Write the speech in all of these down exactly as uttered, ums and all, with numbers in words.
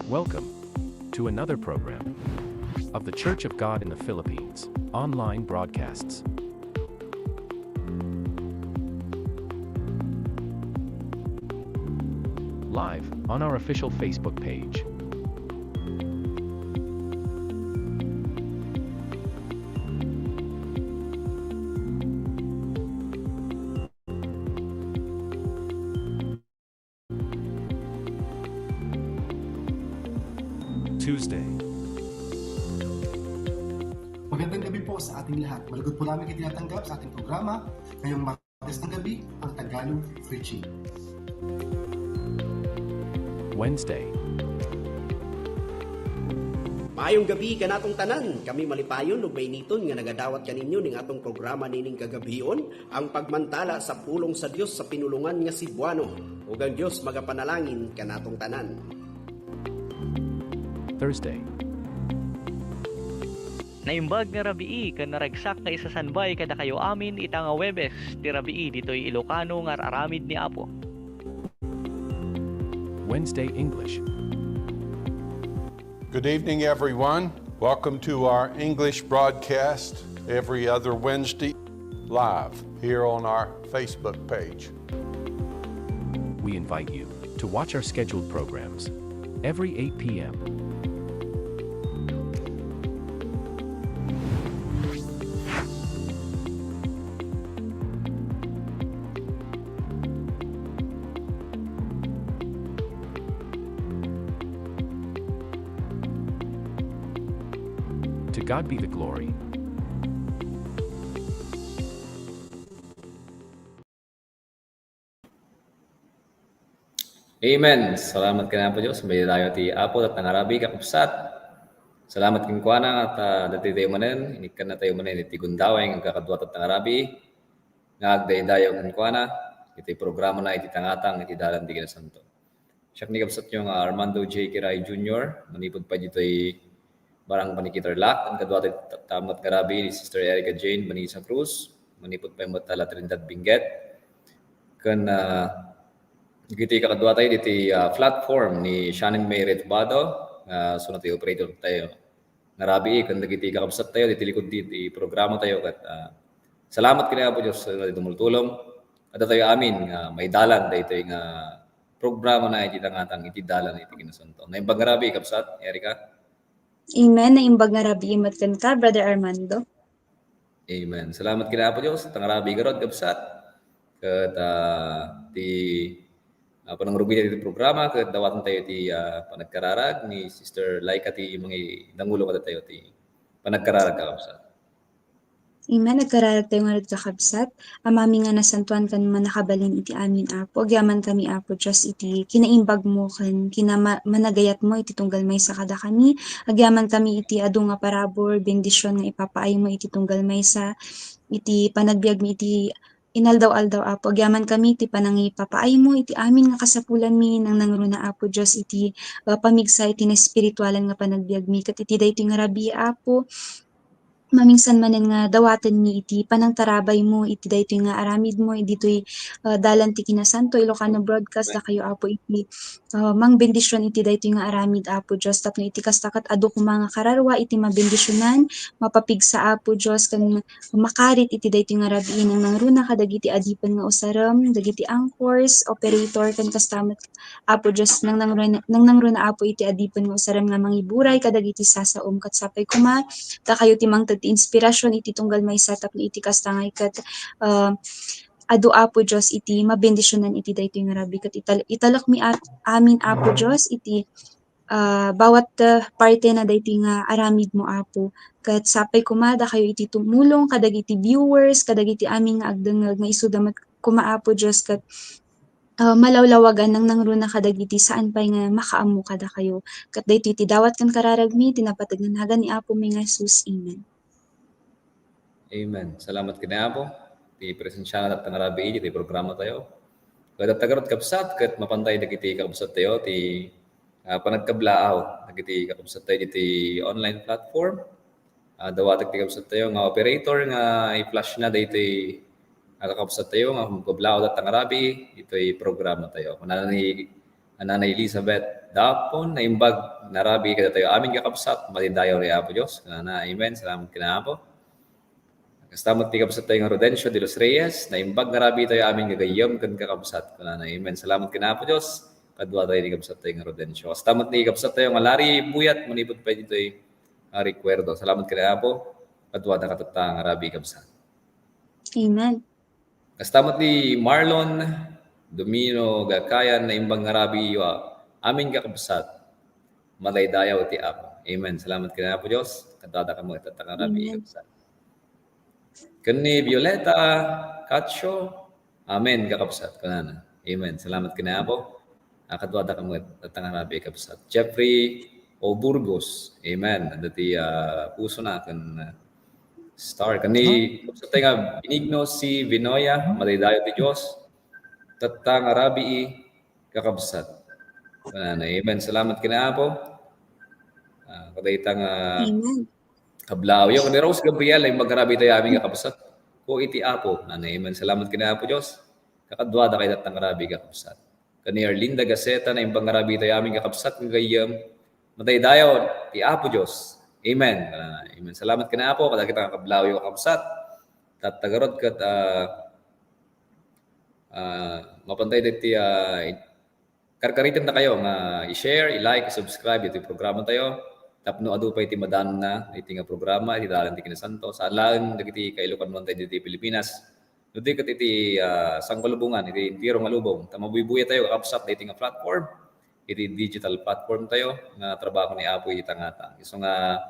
Welcome to another program of The Church of God in the Philippines online broadcasts. Live on our official Facebook page. Tuesday. Magandang gabi po sa ating lahat. Malugod po namin kayo tinatanggap sa ating programa ngayong Martes ng gabi, ang Tagalog Preaching. Wednesday. Maayong gabi kanatong tanan. Kami malipayon ug mainiton nga nagadawat kaninyo ning atong programa nining kagabion, ang pagmantala sa pulong sa Dios sa pinulongan nga Cebuano. Ug ang Dios magapanalangin kanatong tanan. Thursday. Naimbag nga rabii ken naragsak nga isasanbay kadakayo amin ita nga Huwebes ti rabii ditoy Ilocano nga ar-aramid ni Apo. Wednesday English. Good evening, everyone. Welcome to our English broadcast every other Wednesday, live here on our Facebook page. We invite you to watch our scheduled programs every eight p.m. To God be the glory. Amen. Salamat ken Apo Dios. Maidaydayaw ti Apo, datna nga rabii, kakabsat. Salamat kenkuana, ta, ah, dati tayo manen, inikkan na tayo manen, iti gundaway, nga kakadua datna nga rabii, nga agdaydayaw kenkuana, iti programa na iti tangatang, iti dalan ti kinasanto. Siak ni kabsatyo nga Armando J. Kiray Junior, manipud pay ditoy Barangay Panikitarlac, ken kadua ti ta-, tamat nga rabii ni Sister Erica Jane Vanessa Cruz, manipud pay met la Trinidad Benguet. Ken, ah, dagiti kakadua tayo diti, ah, platform ni Shannon May Returbado, nga isu ti operator tayo nga rabii, ken dagiti kakabsat tayo diti likud diti programa tayo, ket, ah, salamat ken Apo Dios nga tumultulong. Adda tayo amin nga maidalan daytoy nga programa na iti tangatang iti dalan iti kinasanto. Naimbag nga rabii, kabsat Erica. Amen. Naimbag nga rabii met kenka, Brother Armando. Amen. Salamat ken Apo Dios, datna nga rabii garud, kabsat. Ket, ah, ti, ah, panangrugi iti programa, ket dawaten tayo ti, ah, panagkararag ni Sister Laika ti mangidangulo kadatayo ti panagkararag, kabsat. Amen. Agkararag tayo ngarud, kakabsat. Amami nga nasantoan ken mannakabalin iti amin, Apo. Agyamankami, Apo Dios, iti kinaimbagmo ken kinama-, managayatmo iti tunggal maysa kadakami. Agyamankami iti adu nga parabur, bendision nga ipapaaymo iti tunggal maysa, iti panagbiagmi iti inaldaw-aldaw, Apo. Agyamankami iti panangipapaaymo iti amin nga kasapulanmi, nangnangruna, Apo Dios, iti, uh, pamigsa iti naespiritualan nga panagbiagmi. Ket iti daytoy nga rabii, Apo, mamingsan manen nga dawatenmi iti panangtarabaymo iti daytoy nga aramidmo, ditoy, ah, dalan ti kinasanto, Ilocano Broadcast, dakayo, Apo, iti, ah, mangbendision iti daytoy nga aramid, Apo Dios, tapno iti kasta ket adu koma nga kararua iti mabendisionan, mapapigsa, Apo Dios, ken makarit iti daytoy nga rabii, nangnangruna kadagiti adipen nga usarem, dagiti anchors, operator, ken kasta met, Apo Dios, nangnangruna, nangnangruna, Apo, iti adipen nga usarem nga mangiburay kadagiti sasaom, ket sapay koma, dakayo ti mangted ti inspirasyon iti tunggal maysa tapno iti kasta nga iket, ah, adu, Apo Dios, iti mabendisionan iti daytoy nga rabii, ket ital-, italekmi at-, amin, Apo Dios, iti, ah, bawat, ah, parte na daytoy nga aramidmo, Apo. Ket sapay koma dakayo iti tumulong kadagiti viewers, kadagiti amin nga agdengngeg nga isuda met koma, Apo Dios, ket, ah, malawlawagan, nangnangruna kadagiti saan pay nga makaammo kadakayo. Ket daytoy ti dawat ken kararagmi, ti napateg nga nagan ni Apomi nga Jesus. Amen. Amen. Salamat ken Apo. Ti presensiana datna nga rabii iti programa tayo. Ket datna garud, kabsat, ket mapan tayo dagiti kakabsat tayo ti, ah, panagkablaaw dagiti kakabsat tayo iti online platform. Ah, dawatek ti kabsat tayo nga operator nga i-flash na daytoy, ah, kakabsat tayo nga kablaaw datna nga rabii itoy programa tayo. Kunana ni Nanay Elizabeth Dapon, naimbag nga rabii kadatayo amin, kakabsat, madi dayaw ni Apo Dios. Kunana, amen. Salamat ken Apo. Kasta met ti kabsattayo nga Rodencio de los Reyes, naimbag nga rabii tayo amin gagayyem ken kakabsat. Kunana, amen. Salamat ken Apo Dios. Kaduatayo ni kabsattayo nga Rodencio. Kasta met ni kabsattayo nga Larry Buyat, manipud pay ditoy nga rekuerdo. Salamat ken Apo. Kaduada katatta nga rabii, kabsat. Amen. Kasta met ni Marlon Domino Gakayan, naimbag nga rabii, amin, kakabsat. Madaydayaw ti Apo. Amen. Salamat ken Apo Dios. Kaduada kami tatta nga rabii, amen, kabsat. Ken ni Violeta Cacho, amen, kakabsat. Kunana. Amen. Salamat ken Apo. Ah, kaduada kami tatta nga rabii, kabsat. Jeffrey O Burgos. Amen. Adda ti, ah, puso na ken, ah, star. Ken ni kabsat tayo nga Benigno C Vinoya, madaydayaw ti Dios. Tatta nga rabii, kakabsat. Kunana, amen. Salamat ken Apo. Ah, kadayta nga, amen, kablawyo. Ken ni Rose Gabriel, naimbag nga rabii tayo amin, kakabsat. Ko iti Apo. Kunana, amen. Salamat ken Apo Dios. Kakaduada kay tatta nga rabii, kakabsat. Ken ni Arlinda Gaceta, naimbag nga rabii tayo amin, kakabsat, nga gayyem. Madaydayaw ti Apo Dios. Amen. Kunana, amen. Salamat ken Apo, kadagita nga kablawyo, kakabsat. Tatta garud ket, ah, ah, mapan tayo diti, ah, karkaritentayo nga i-share, i-like, i-subscribe iti programa tayo. Tapno adu pay ti madanonna iti nga programa, iti dalan ti kinasanto. Saan laeng dagiti kailokanuan tayo diti Pilipinas, no di ket iti, ah, sangkalubongan, iti entero nga lubong. Ta mabuybuya tayo, kakabsat, daytoy nga platform, iti digital platform tayo nga trabaho ni Apo iti tangata. Isu nga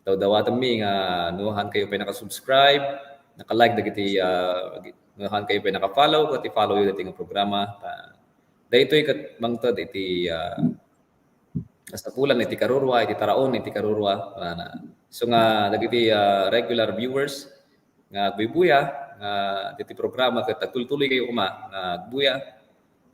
dawdawatenmi nga no haan kayo pay naka-subscribe, naka-like dagiti, ah, no haan kayo pay naka-follow, ket i-follow yo daytoy nga programa. Ta daytoy ket mangted iti, ah, kasapulan iti karurua, iti taraon iti karurua. Kunana. Isu nga dagiti, ah, regular viewers nga agbuybuya, nga diti programa ket agtultuloy kayo koma nga agbuya,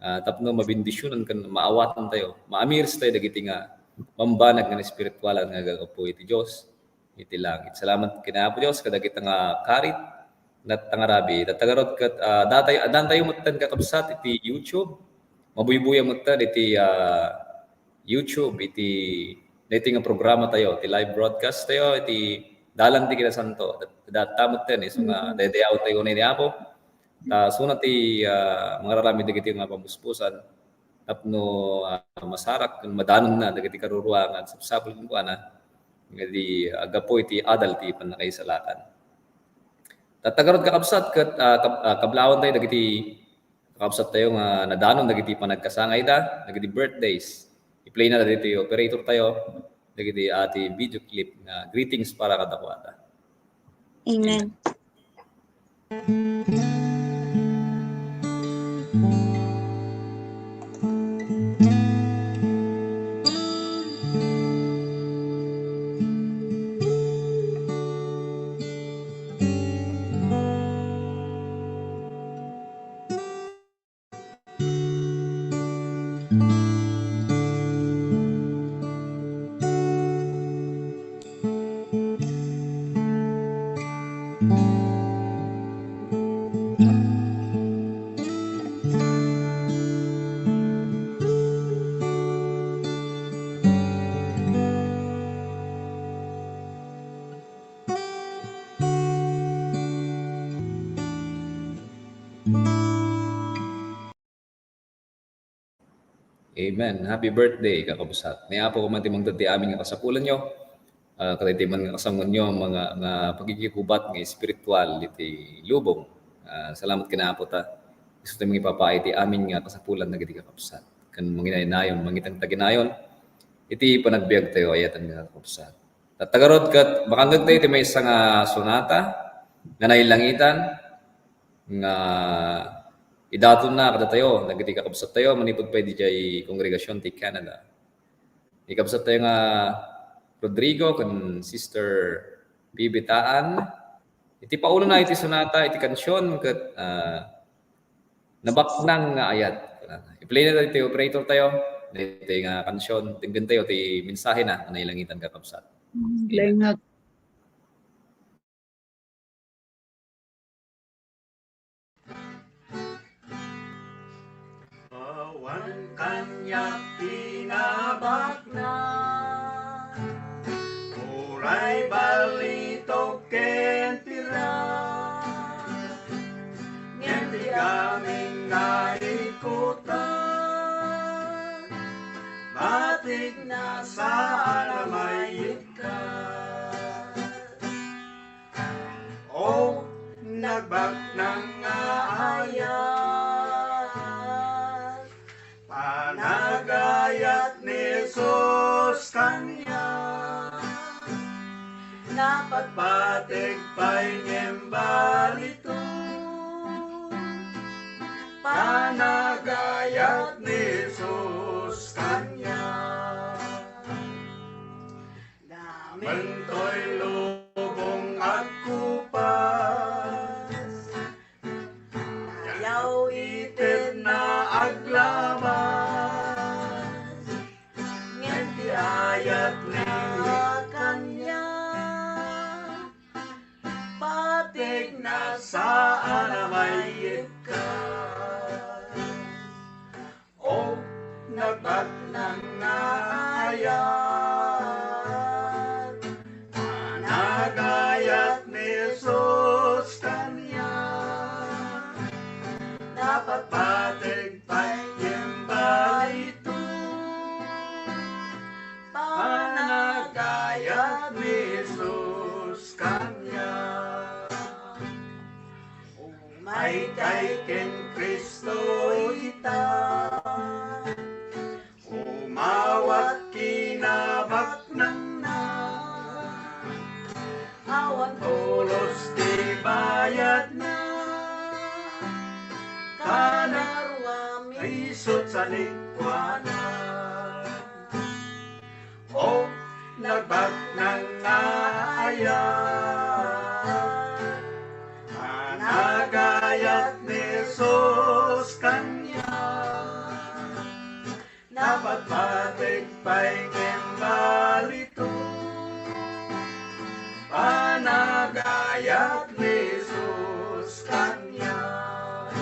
ah, tapno mabendisionan ken maawatan tayo, maamiris tayo dagiti nga bambanag nga espiritualan nga gagapu iti Dios iti langit. Salamat ken Apo Dios kadagita nga karit, tatta nga rabii. Tatta garud ket, ah, datayo, addantayo metten, kakabsat, iti YouTube. Mabuybuya metten iti, ah, YouTube, iti, iti nga programa tayo, iti live broadcast tayo, iti Dalan ti Kinasanto. Dat-, datta metten, isu nga, mm, daydayaw tayo ni Apo. Ta, isuna ti, ah, mangararamid dagiti nga pamuspusan tapno, ah, masarak ken madanonna dagiti karurua nga agsapsapul kenkuana. Ngadi, aggapu iti adal ti pannakaisalakan. Tatta garud, kakabsat, ket, ah, kab-, ah, kablawan tayo dagiti kakabsat tayo nga nadanon dagiti panagkasangayda, dagiti birthdays. I-play na dagiti operator tayo, dagiti ati video clip nga greetings para kadakuada. Amen. Amen. Amen. Happy birthday, kakabsat. Ni Apo man ti mangted ti amin nga kasapulanyo. Ah, kadaytoy man nga kasangoanyo, mga, nga pagkikigubat nga espiritual iti lubong. Ah, salamat ken Apo ta. Isu ti mangipapaay ti amin nga kasapulan dagiti kakabsat. Ken manginaynayon, mangitangtaginayon iti panagbiag tayo, ayatan nga kakabsat. Tatta garud ket makangngeg tayo ti maysa nga sonata nga nailangitan nga idatonna kadatayo, dagiti kakabsat tayo, manipud pay didiay kongregasion ti Canada. Ni kabsat tayo nga Rodrigo ken Sister Bibitaan, iti paulona iti sonata, iti kansion ket, ah, Nabaknang nga Ayat. I-play na daytoy operator tayo. Daytoy nga kansion, denggen tayo ti mensahe na nga nailangitan, kakabsat. Amen. Laingat. Awan kan Ania ti nabaknang? Uray balitok ken pirak. Ngem ti amin nga ikutan, batikna saan a maikkat. O nagbaknang nga ayat, panagayat ni Jesus kaniak. Napatpateg pay ngem balitok. Panagayat ni Jesus kaniak. Damentoy lubong agkupas. Ayaw ited na aglabas. Ngem ti ayat na kaniak, batikna saan a maikkat. O nagbaknang nga ayat, panagayat ni Jesus kaniak. Napatpateg pay ngem balitok, panagayat ni Jesus kaniak. Umaykay ken Cristo ita, umawat kinabaknangna. Awan pulos ti bayadna, kanaruam isut salikwana. O nagbaknang nga ayat, panagayat ni Jesus kaniak. Napatpateg pay ngem balitok, panagayat ni Jesus kaniak.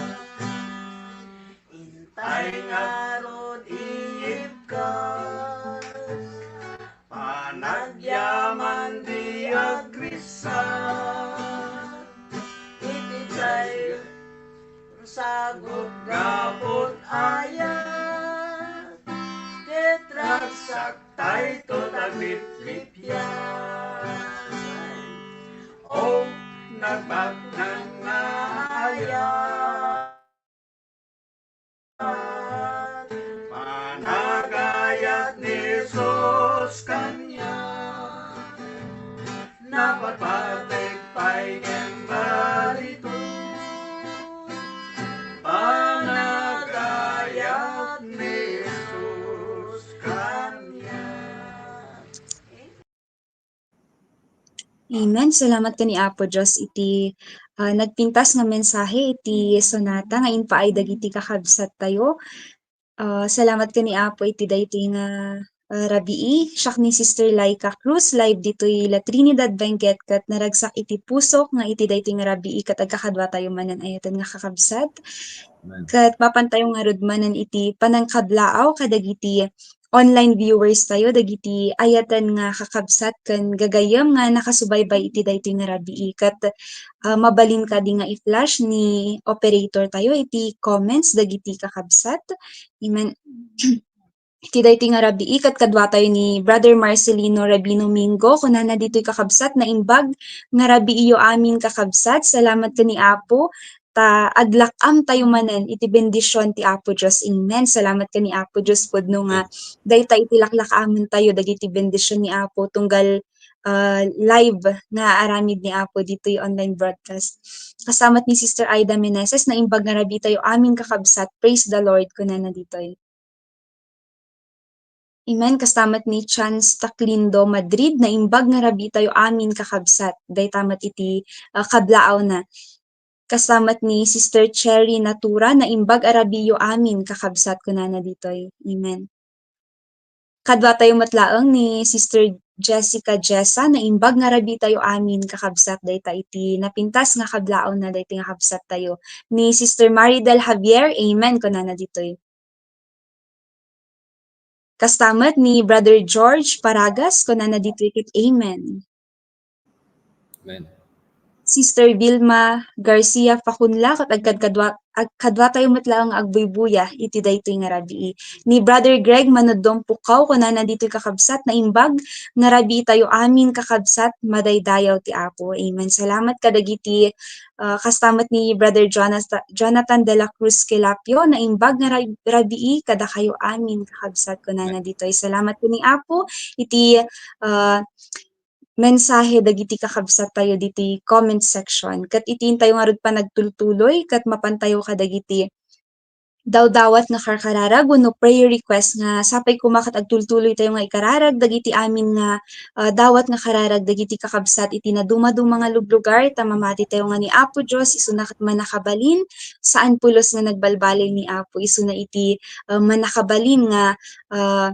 Intay ngarud iibkas, panagyaman di agriksat. Iti diay sagut gapud ayat, ket ragsak tayto tagliplippian. O nagbaknang nga ayat, panagayat ni Jesus kaniak. Napatpateg pay ngem balitok, panagayat ni Jesus kaniak. Amen. Salamat ken ni Apo Dios iti, ah, nagpintas nga mensahe iti sonata nga impaay dagiti kakabsat tayo. Ah, salamat ken ni Apo iti daytoy nga, ah, rabii. Siak ni Sister Laika Cruz, live ditoy La Trinidad, Benguet, ket naragsak iti pusok nga iti daytoy nga rabii ket agkakadua tayo manen ayaten nga kakabsat. Amen. Ket mapan tayo ngarud manen iti panangkablaaw kadagiti online viewers tayo, dagiti ayaten nga kakabsat ken gagayyem nga nakasubaybay iti daytoy nga rabii. Ket, ah, mabalin kadi nga i-flash ni operator tayo iti comments dagiti kakabsat. Amen. Iti daytoy nga rabii, ket kadua tayo ni Brother Marcelino Rabino Mingo, kunana ditoy kakabsat, "Naimbag nga rabiiyo amin kakabsat, salamat ken ni Apo, ta aglak-am tayo manen iti bendision ti Apo Dios." Amen. Salamat ken ni Apo Dios pudno nga dayta iti laklak-amen tayo dagiti bendision ni Apo tunggal, ah, live nga aramid ni Apo ditoy online broadcast. Kasamat ni Sister Aida Meneses, "Naimbag nga rabii tayo amin kakabsat." Praise the Lord, kunana ditoy. Amen. Kastamat ni Chance Taclindo Madrid, "Naimbag nga rabii tayo amin kakabsat." Dayta met iti, ah, kablaawna. Kastamat ni Sister Cherry Natura, "Naimbag a rabiiyo amin kakabsat," kunana ditoy. Amen. Kadua tayo met laeng ni Sister Jessica Jessa, "Naimbag nga rabii tayo amin kakabsat." Dayta iti napintas nga kablaawna daytoy nga kabsat tayo. Ni Sister Maridel Javier, "Amen," kunana ditoy. Kasta met ni Brother George Paragas, kunana ditoy ket amen. Amen. Sister Vilma Garcia Facunla, ket agkadkadua-, agkaduatayo met laeng nga agbuybuya iti daytoy nga rabii. Ni Brother Greg Manudong Pukaw, kunana ditoy kakabsat, naimbag nga rabii tayo amin kakabsat, madaydayaw ti Apo. Amen. Salamat kadagiti, ah, kasta met ni Brother Jonathan, Jonathan de la Cruz Quelapio, naimbag nga ra-, rabii kadakayo amin kakabsat, kunana ditoy. Salamat ken ni Apo iti, ah, mensahe dagiti kakabsat tayo ditoy comment section. Ket iti intayo ngarud panagtultuloy, ket mapantayo kadagiti dawdawat nga karkararag wenno prayer request nga sapay koma ket agtultuloy tayo nga ikararag dagiti amin nga, ah, dawat nga kararag dagiti kakabsat iti nadumaduma nga lublugar, ta mamati tayo nga ni Apo Dios isuna ket mannakabalin, saan pulos nga nagbalbaliw ni Apo, isuna iti, ah, mannakabalin nga, ah,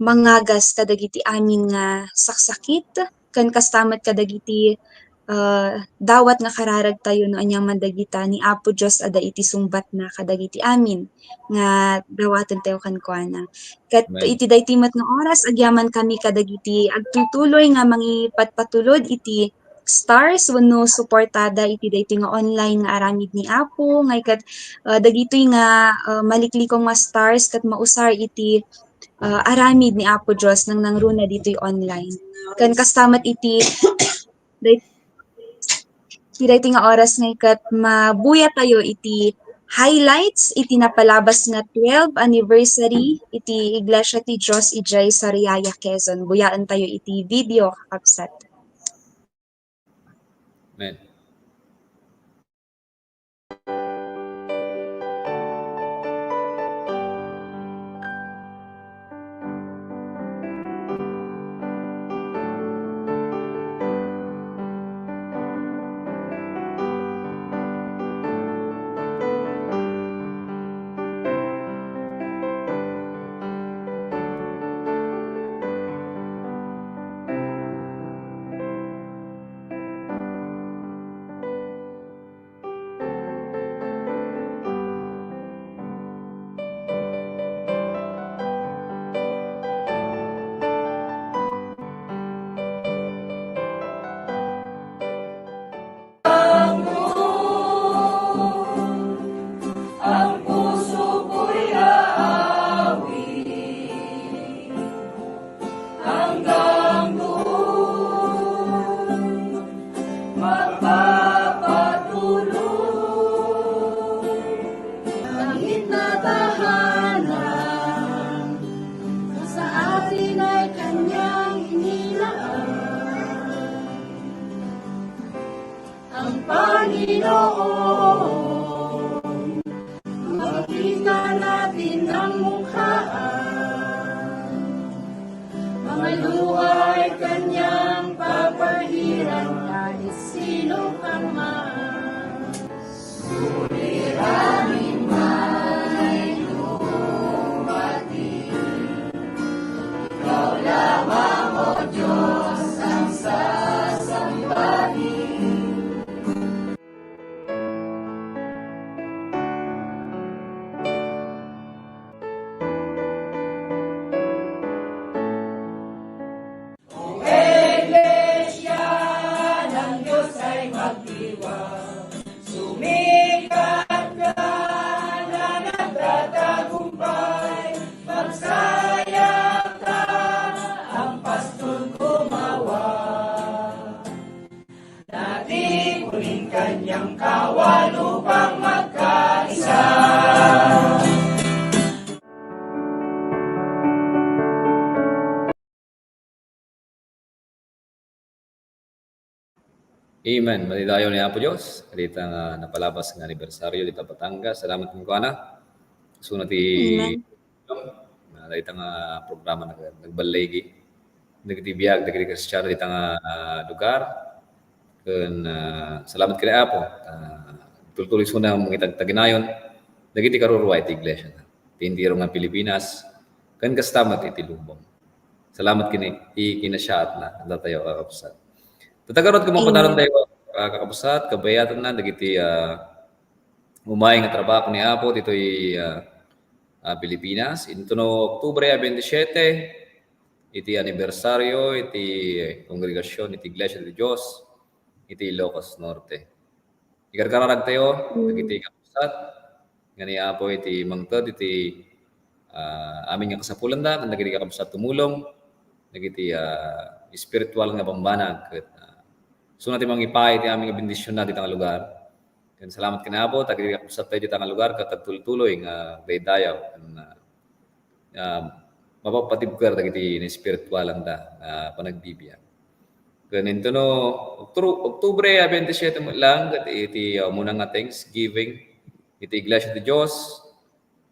mangagas kadagiti amin nga saksakit, ken kasta met kadagiti, ah, dawat nga kararag tayo no ania man dagita ni Apo Dios adda iti sungbatna kadagiti amin nga dawaten tayo kenkuana. Ket Amen. Iti daytoy met nga oras, agyamankami kadagiti agtultuloy nga mangipatpatulod iti stars wenno suportada iti daytoy nga online nga aramid ni Apo, nga iket, ah, dagitoy nga, ah, maliklikong nga stars ket mausar iti, ah, aramid ni Apo Dios nang nangruna ditoy online. Ken kasta met iti day-, iti daytoy nga oras nga iket, mabuya tayo iti highlights iti napalabas nga twelve anniversary iti Iglesia ti Dios idiay Sariaya, Quezon. Buyaen tayo iti video, kakabsat. Amen. Ang puso ko'y aawi hanggang doon magpapatulog. Langit na tahanan, sa atin ay kanyang inilaan. Ang Panginoon, makita natin ang mukhaan. Mga luha ay kanyang papahiran kahit sino ka man. Suliranin man ay dumating. Ikaw lamang, O Diyos, ang sasambahin. O Iglesia ng Diyos ay magdiwang. Sumikat ka na nagtatagumpay, magsaya ka, ang pastor gumawa. Natikuling kanyang kawal upang magkaisa. Amen. Madaydayaw ni Apo Dios, dita nga napalabas nga anibersaryo dita Batangas. Salamat kenkuana. Isuna ti Amen. Ah, dayta nga programa nag-, nagballigi dagiti biag dagiti Kristiano dita nga, ah, lugar. Ken, ah, salamat ken Apo. Ah, tultuloy isuna nga mangitagtaginayon dagiti karurua iti iglesia ti entero nga Pilipinas ken kasta met iti lubong. Salamat ken iti kinasiaatna, adda tayo kakabsat. Tattagaron ti mapadaron Amen. Tayo, ah, kakabsat, kabayatanna dagiti, ah, umay nga trabaho ni Apo ditoy, ah, ah, Pilipinas. Intono Oktubre a bentisiete, iti anibersario iti kongregasion iti Iglesia ti Dios iti Ilocos Norte. Ikarkararagtayo, mm, dagiti kakabsat, nga ni Apo iti mangted iti, ah, amin nga kasapulanda, ken dagiti kakabsat tumulong, dagiti, ah, espiritual nga bambanag, ket, ah, isuna ti mangipaay iti amin nga bendisionna dita nga lugar. Ken salamat ken Apo, ta dagiti kakabsat tayo dita nga lugar, ket agtultuloy nga agdaydayaw, ken, ah, ah, mapapatibker dagiti naespiritualanda nga panagbibiag. Ken intono Oktru-, Oktubre a bentisiete met lang, ket iti, ah, umuna nga Thanksgiving, iti Iglesia ti Dios,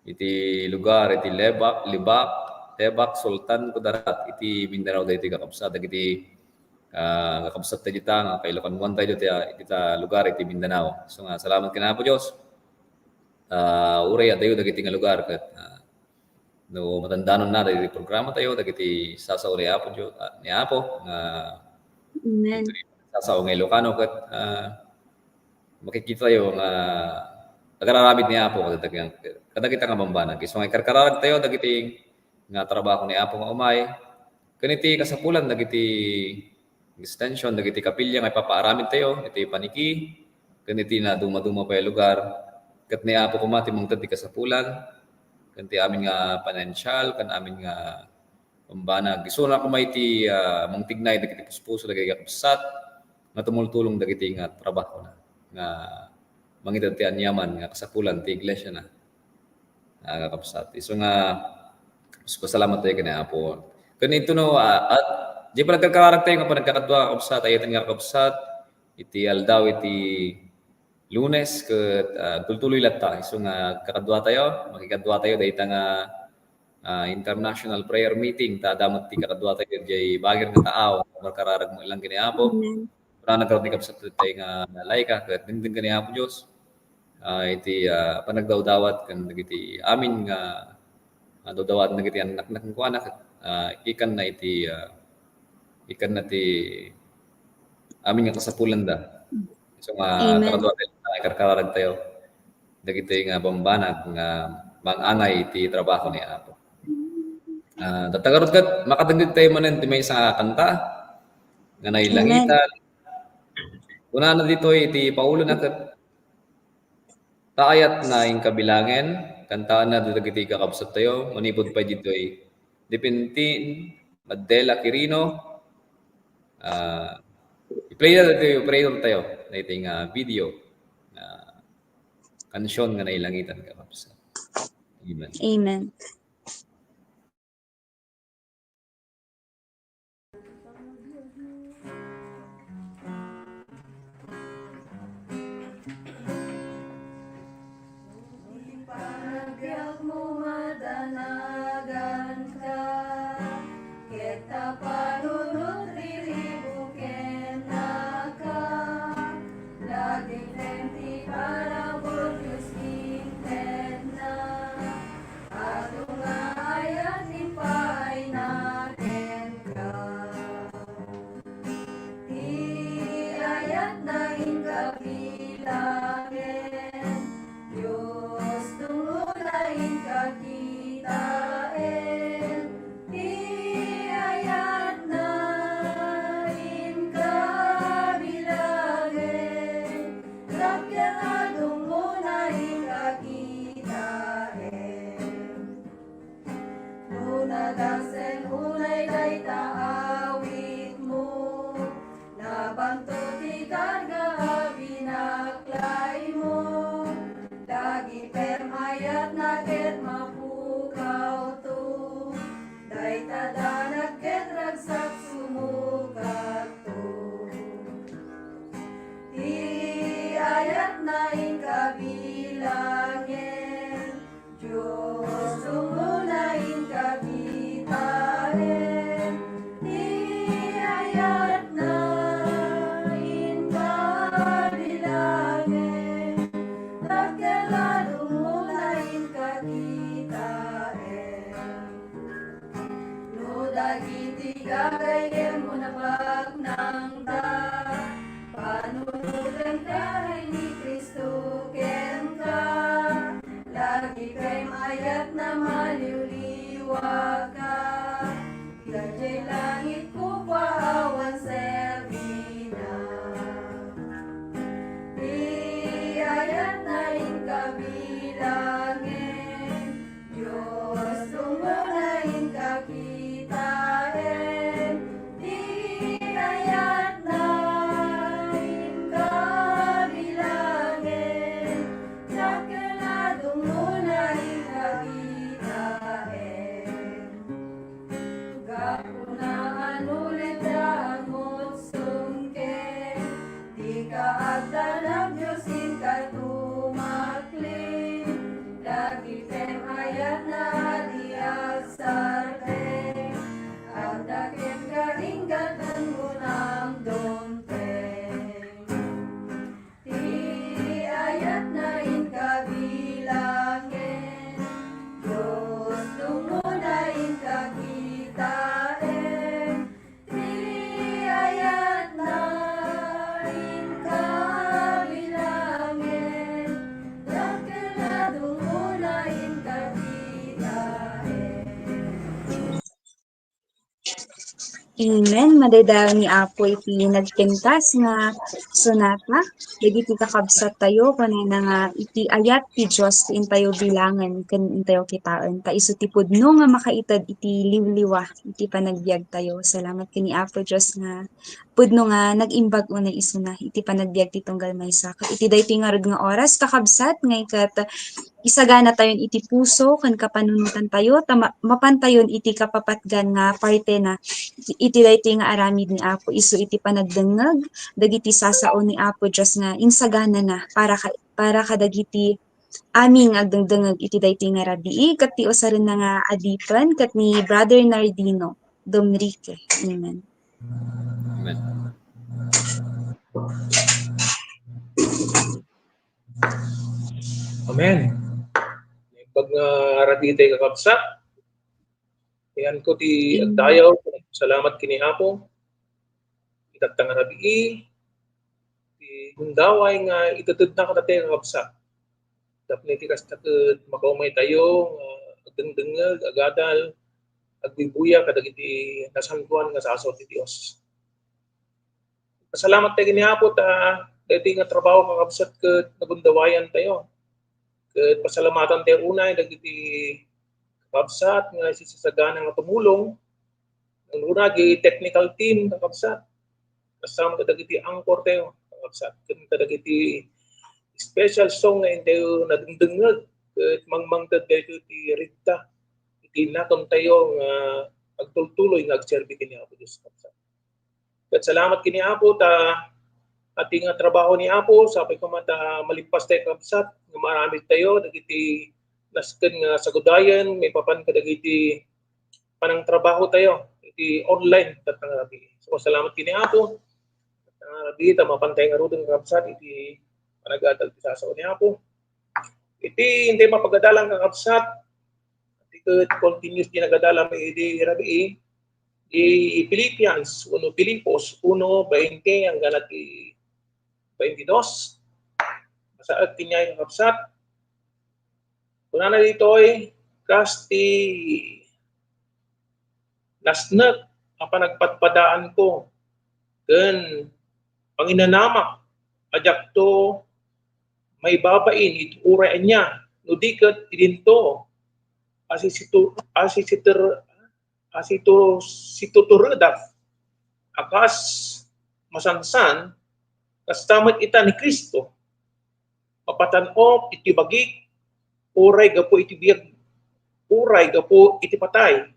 iti lugar, iti Lebak, Libak, Lebak, Sultan Kudarat, iti Mindanao daytoy kakabsat, dagiti, ah, kakabsat tayo dita, nga kailokanwan tayo dita, dita lugar, iti Mindanao. So nga, salamat ken Apo Dios. Ah, uray adayo dagiti nga lugar, ket, ah, no matandanonna dagiti programa tayo, dagiti sasao ni Apo Dios, ah, ni Apo, nga, amen, ditoy sasao nga Ilocano, ket, ah, makikita tayo nga agararamid ni Apo kadagita, kadagita nga bambanag. Isu nga ikarkararag tayo dagiti nga trabaho ni Apo nga umay, ken iti kasapulan dagiti extension dagiti kapilya nga ipapaaramid tayo, iti paniki, ken iti nadumaduma pay a lugar. Ket ni Apo koma ti mangted ti kasapulan, ken ti amin nga financial, ken amin nga pambanag. Isuna koma iti, ah, mangtignay dagiti puspuso dagiti kakabsat nga tumultulong dagiti nga trabahona nga mangited ti aniaman nga kasapulan ti iglesiana. Ah, kakabsat. Isu nga, pasalamat tayo ken Apo. Ken intono, ah, at di pa nagkarkararag tayo nga panagkakadua, kakabsat, ayaten nga kakabsat, iti aldaw iti Lunes ket, ah, tultuloy latta. Isu nga kakadua tayo, makikadua tayo dayta nga, ah, international prayer meeting, ta adda met ti kakadua tayo, jay bagir nga taaw, karkararag mo lang ken Apo. Amen. Kuna nagkaroon ti kabsat tayo nga malaika, ket dingding ken ni Apo Dios, ah, iti, ah, panagdawdawat ken dagiti amin nga, ah, dawdawaten dagiti annakna kenkuana, ket, ah, ikanna iti, ah, ikanna ti amin nga kasapulanda. So nga, amen, kararag tayo, karkararag tayo dagiti nga bambanag nga mangangay iti trabaho ni Apo. Ah, tatta ngarud ket makadengngeg tayo manen ti maysa nga kanta nga nailangitan. Amen. Kunana ditoy iti paulona ket, "Ta ayatna inka bilangen," kantaenna dagiti kakabsat tayo, manipud pay ditoy, Dipintin, Madela Quirino, ah, i-play na ditoy, i-play na tayo, daytoy nga video, ah, kansion nga nailangitan, kakabsat. Amen. Amen. Iti panagbiagmo, madanaganka, ket ta panunot riribu kennaka. Lagipem ti parabur Dios intedna. Adu nga ayat impaayna kenka. Amen. Madaydayaw ni Apo iti nagpintas nga sonata. Dagiti kakabsat tayo, kunana nga iti ayat ti Dios ti intayo bilangen ken intayo kitaen. Ta isu ti pudno nga makaited iti liwliwa iti panagbiag tayo. Salamat ken ni Apo Dios nga pudno nga nag-imbag unay isuna iti panagbiag ti tunggal maysa. Ket iti daytoy ngarud nga oras, kakabsat, nga iket isagana tayon iti puso ken kapanunotan tayo, ta ma-, mapan tayon iti kapapatgan nga parte na iti daytoy nga aramid ni Apo isu iti panagdengngeg dagiti sasao ni Apo Dios nga insagana na para ka-, para kadagiti amin nga agdengdengngeg iti daytoy nga rabii, ket ti usarenna nga adipen ket ni Brother Nardino Domrique. Amen. Amen. Amen. Naimbag nga rabii tayo, kakabsat. Ayanko ti agdayaw, salamat ken ni Apo. Itatta nga rabii, ti gundaway nga itetedna kadatayo, kakabsat. Tapno iti kasta ket makaumay tayo nga agdengdengngeg, agadal, agbubuya kadagiti nasantoan nga sasao ti Dios. Pasalamat tayo ken ni Apo ta daytoy nga trabaho, kakabsat, ket nagundawayan tayo. Ket pasalamatan tayo unay dagiti kakabsat nga sisasagana nga tumulong. Nangruna ti technical team, kakabsat. Kasama kadagiti anchor tayo, kakabsat. Ken kadagiti special song nga intayo nadengdengngeg ket mangmangted daytoy ti Rita iti nakem tayo nga agtultuloy nga agserbi ken ni Apo Dios, kakabsat. Ket salamat ken ni Apo ta ati nga trabaho ni Apo, sapay koma ta malippas tayo, kakabsat, nga maaramid tayo dagiti nasken nga sagudayen maipapan kadagiti panangtrabaho tayo iti online tatta nga rabii. So, salamat ken ni Apo tatta nga rabii ta mapan tayo ngaruden, kakabsat, iti panagadal ti sasao ni Apo. Iti intay mapagadalan, kakabsat, iti ket continuous ti nagadalam idi rabii, di Philippians wenno Filipos uno veinte hanggang ti twenty-dos. Masaek kaniak, kakabsat. Kunana ditoy, kas ti nasnek a panagpadpadaanko ken panginanamak a diakto maibabain iti uray ania, no di ket idinto asisitu-, asisiter-, asitu-, situturedak a kas masansan, kasta met ita ni Cristo. Mapatan-ok iti bagik, uray gapu iti biag, uray gapu iti patay.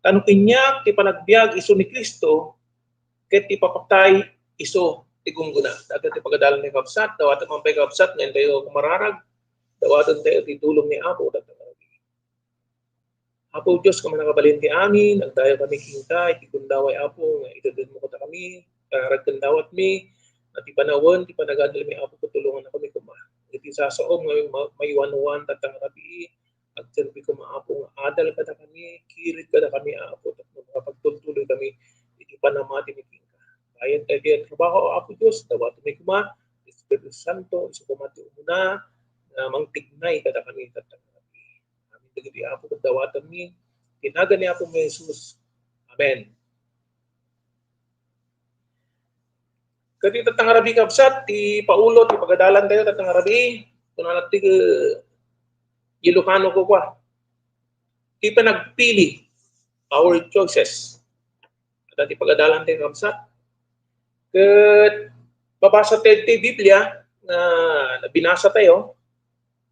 Ta no kaniak ti panagbiag isu ni Cristo, ket ti ipapatay isu ti gunggona. Dagiti pagadalan ni kabsat, dawaten man pay kabsat nga intayo kumararag, dawaten tayo ti tulong ni Apo, dagiti Apo Dios nga mannakabalin ti amin, agdayaw kami kenka iti gundaway, Apo, nga itedmo kadakami, kararag ken dawatmi, nga ti panawen ti panagadalmi, Apo, ket tulongannakami koma. Iti sasaom nga ma-, maiwanwan tatta nga rabii, agserbi koma, Apo, nga adal kadakami, kired kadakami, Apo, tapno makapagtultuloy kami iti panamati mi kenka. Bayad tayo ti trabaho, Apo Dios, dawatmi koma, Espiritu Santo, isu koma ti umuna, nga mangtignay kadakami tatta nga rabii. Amin dagiti, Apo, ket dawatenmi. Iti nagan ni Apo mi Jesus. Amen. Ket ita tatta nga rabii, kabsat, ti paulo ti pagadalan tayo tatta nga rabii, kunana ti, eh, Ilocano kua. Ti panagpili, our choices. Adda ti pagadalan tayo, kabsat. Ket mabasa tayo ti Biblia nga binasa tayo,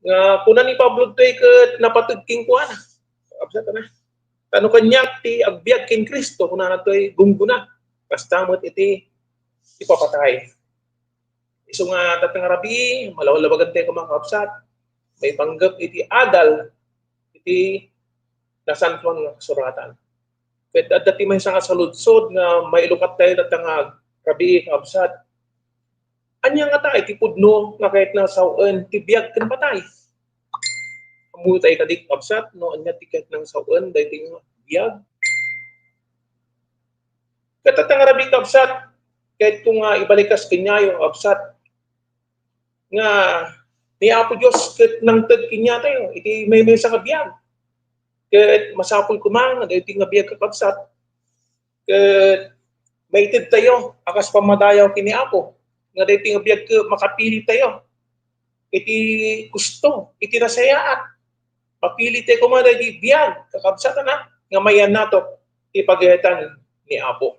nga kuna ni Pablo tayo ket napateg kenkuana. Kabsat, ana. Ta no kaniak ti agbiag ken Cristo, kunana tayo, gunggona. Kasta met iti ipapatay. Isu nga tatta nga rabii, malawlawagan tayo, mga kabsat, maipanggep iti adal iti Nasantoan nga Kasuratan. Ket adda ti maysa nga saludsod nga mailukat tayo tatta nga rabii, kabsat. Ania ngata iti pudno nga kayatna sawen ti biag ken patay? Ammoyo tayo kadi, kabsat, no ania ti kayatna sawen daytoy nga biag? Ket tatta nga rabii, kabsat, kayatko nga ibalikas kenyayo, kabsat, nga ni Apo Dios ket nangted kaniatayo iti maymaysa nga biag. Ket masapul koma nga daytoy nga biag, kakabsat, Ket maited tayo a kas pammadayaw ken ni Apo. Nga daytoy nga biag ket makapili tayo iti gusto, iti nasayaat. Mapili tayo koma daydi biag, kakabsat, a, nga mayannato ti pagayatan ni Apo.